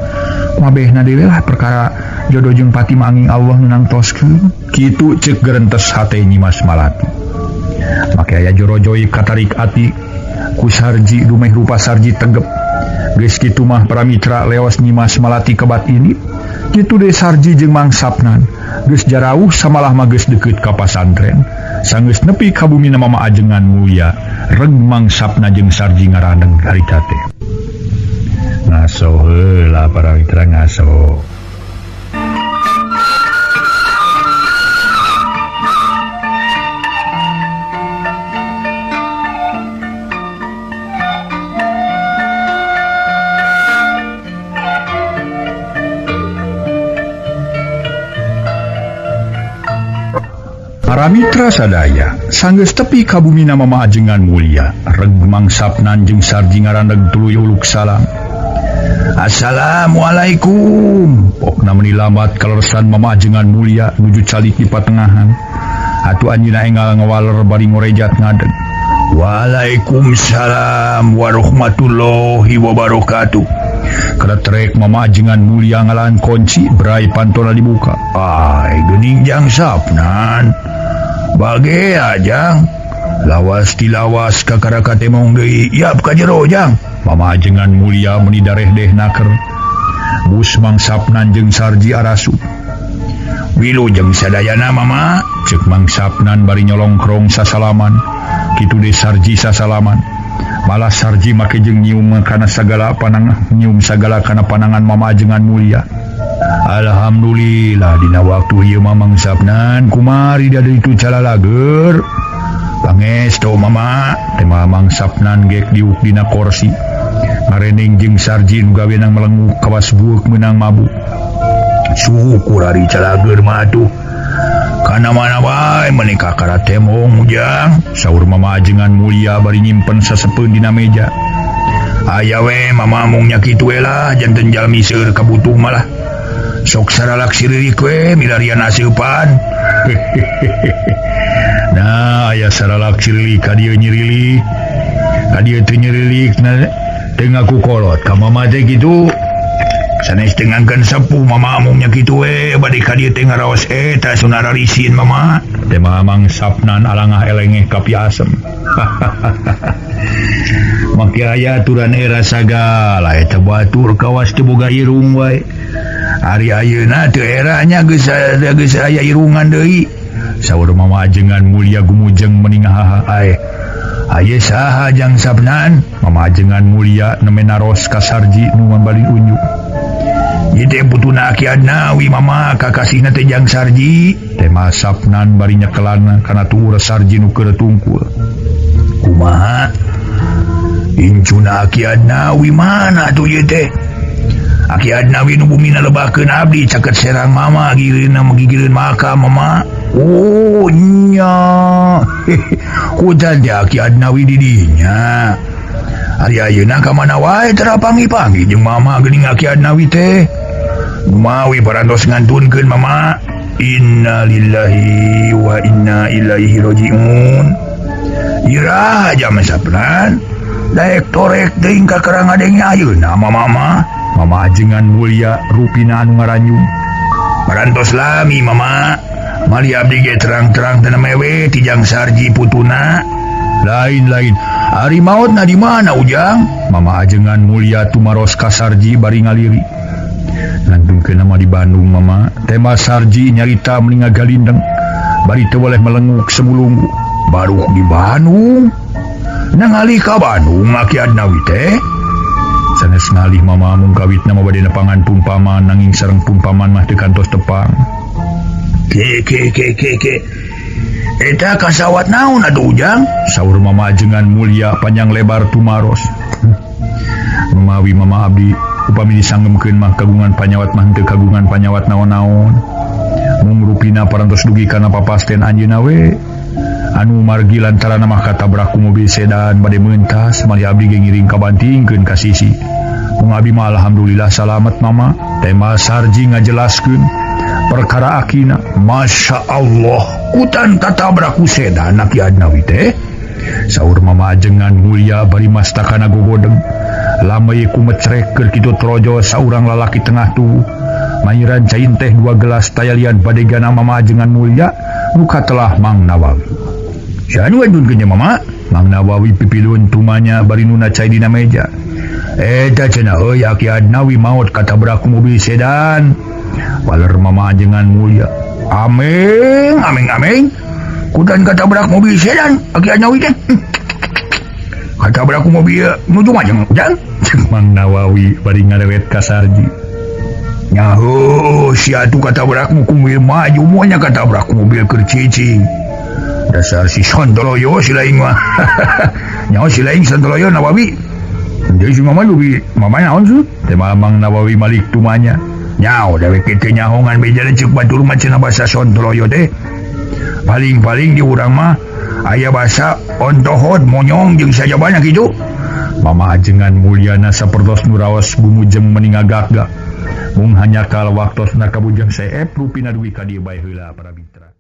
mabehna deui lah perkara jodoh jeung pati mah angin Allah nu nangtoskeun. Kitu ceuk gerentes hate Nyimas Malati. Make aya jorojoy katarik ati ku Sarji dumeh rupa Sarji tegep. Geus kitu mah para mitra leos Nyimas Malati kebat ini. Kitu deui Sarji jeung Mang Sapnan. Geus jarauh samalah mah geus deukeut ka pasantren. Sanggeus nepi ka bumina Mama Ajengan Mulia, reg Mang Sapna jeung Sarji ngaraneg harita teh. Ngaso heula para mitra ngaso. Para mitra sadaya, sanggeus tepi ka bumina Mama Ajengan Mulia, reg Mang Sapnan jeung Sarji ngaraneg tuluy uluk salam. Assalamualaikum. Pokna meuni lambat kaleresan Mama Ajengan Mulia nuju calik di patengahan. Atuh anjeunna enggal ngawaler bari ngorejat ngadeg. Waalaikumsalam warahmatullahi wabarakatuh. Kretrek Mama Ajengan Mulia ngalaan kunci brai pantona dibuka. Ai geuning Jang Sapnan. Bage ajang lawas tilawas kakara katemong deui yap ka jero jang. Mama Ajengan Mulia meuni dareh-deh naker. Bus Mang Sapnan jeung Sarji arasup. Wilujeng sadayana Mama, ceuk Mang Sapnan bari nyolongkrong sasalaman. Kitu deui Sarji sasalaman. Malah Sarji make jeung nyium kana sagala panangan, nyium sagala kana panangan Mama Ajengan Mulia. Alhamdulillah dina waktu ieu mah Mang Sapnan kumari da ditu calalager. Pangesto Mama, teh Mang Sapnan gek diuk dina korsi. Ngareneng jeung Sarji nu gawenang melenguk kawas bueuk meunang mabuk. Syukur ari calager mah atuh. Kana mana wae meuni kakara temong ujang, saur Mama Ajengan Mulia bari nyimpen sasepeun dina meja. Aya we Mama mung nya kitu we lah janten jalmi seueur kabutuh malah. Sok saralak siririk we milarian aseupan. Nah, aya saralak sirilik ka dieu nyirilik. Ka dieu teu nyirilik na teu ngaku kolot ka Mama teh kitu. Sanes teu ngangkeun sepuh Mama mung nya kitu we bade ka dieu teh ngaraos eta sunara risin Mama. Teh Mamang Sapnan alangah elengeh ka piasem. Make aya aturan era sagala eta batur kawas teu boga irung wae. Ari ayeuna teu eranya geus aya irungan deui. Saur Mama Ajengan Mulia gumujeng meni ngahaha ae. Aye saha Jang Sapnan? Mama Ajengan Mulia neme naros ka Sarji nu mambali unjuk. Ieu teh putuna Aki Adnawi Mama kakasihna teh Jang Sarji. Teh Mang Sapnan bari nyekelan kana tuur Sarji nu keur tungkul. Kumaha? Incuna Aki Adnawi mana atuh ieu teh? Aki Adnawi nu bumina lebakeun abdi caket serang Mama gigireunna magigireun makam Mama. Oh nya. Kutan teh Aki Adnawi di dinya. Ari ayeuna ka mana wae tara panggih-panggih jeung Mama geuning Aki Adnawi teh. Mawi parantos ngantunkeun Mama. Innalillahi wa inna ilaihi rajiun. Iraha jam Sapnan. Daek torek teuing ka kerang ngadenge ayeuna Mama mah. Mama Ajengan Mulia rupina anu ngaranyum. Parantos lami Mama. Mali abdi ge terang-terang teu mewe ti Jang Sarji putuna. Lain-lain. Ari maotna di mana Ujang? Mama Ajengan Mulia tumaros ka Sarji bari ngaliri. Ngantunkeun mah di Bandung Mama. Tema Sarji nyarita meuni ngagalindeng. Bari teu boleh melenguk semulunggu. Baru di Bandung. Nangali ka Bandung Aki Adnawi teh. Sanes ngalih Mama mung kawitna mah bade nepangan pun paman nanging sareng pun paman mah teu kantos tepang. Ke ke ke ke ke. Eta kasawat naon atuh Ujang? Saur Mama Ajengan Mulia panjang lebar tumaros. Mawi Mama abdi upami disanggemkeun mah kagungan panyawat mah henteu kagungan panyawat naon-naon. Mung rupina parantos dugi kana papasten anjeunna we. Anu margi lantaran mah katabrak ku mobil sedan bade meuntas malih abdi ge ngiring kabantingkeun ka sisi. Mung abdi mah alhamdulillah salamet Mama. Tema Sarji ngajelaskeun perkara akina. Masya Allah, kutan katabrak ku sedan Aki Adnawi teh. Saur Mama Ajengan Mulia bari mastakana gogodeng. Lamai ku mecrek keur kitu trojo saurang lalaki tengah tuh. Mayiran cain teh 2 gelas tayalian badegana Mama Ajengan Mulia nu katelah Mang Nawawi. Sia nu ngantunkeun teh mama? Mang Nawawi pipilun tumanya bari nuna cai dina meja. Eta cenah euy Aki Adnawi maot katabrak mobil sedan. Waler mama ajengan mulia. Ameng ameng ameng. Kudan katabrak mobil sedan Aki Adnawi teh. Katabrak mobil nuju majeng Ujang. Cek Mang Nawawi bari ngarewet ka Sarji. Nyaho sia atuh katabrak mobil maju moal katabrak mobil keur cicing. Dasar si Sontoloyo si lain mah. Nyaho si lain Sontoloyo Nawawi. Jadi si mama lebih mama naon sih? Teh Mang Nawawi malik tumanya. Nyaho dewek teh nyahongan beja cek batur mah cenah basa Sontoloyo teh. Paling-paling di urang mah aya basa ontohot monyong jeung sajabana kitu. Mama ajengan mulyana sapertos nu raos gumujeng meni ngagak-gak. Mung hanya kal waktosna kabujeng seep rupina dugi ka dieu bae heula para mitra.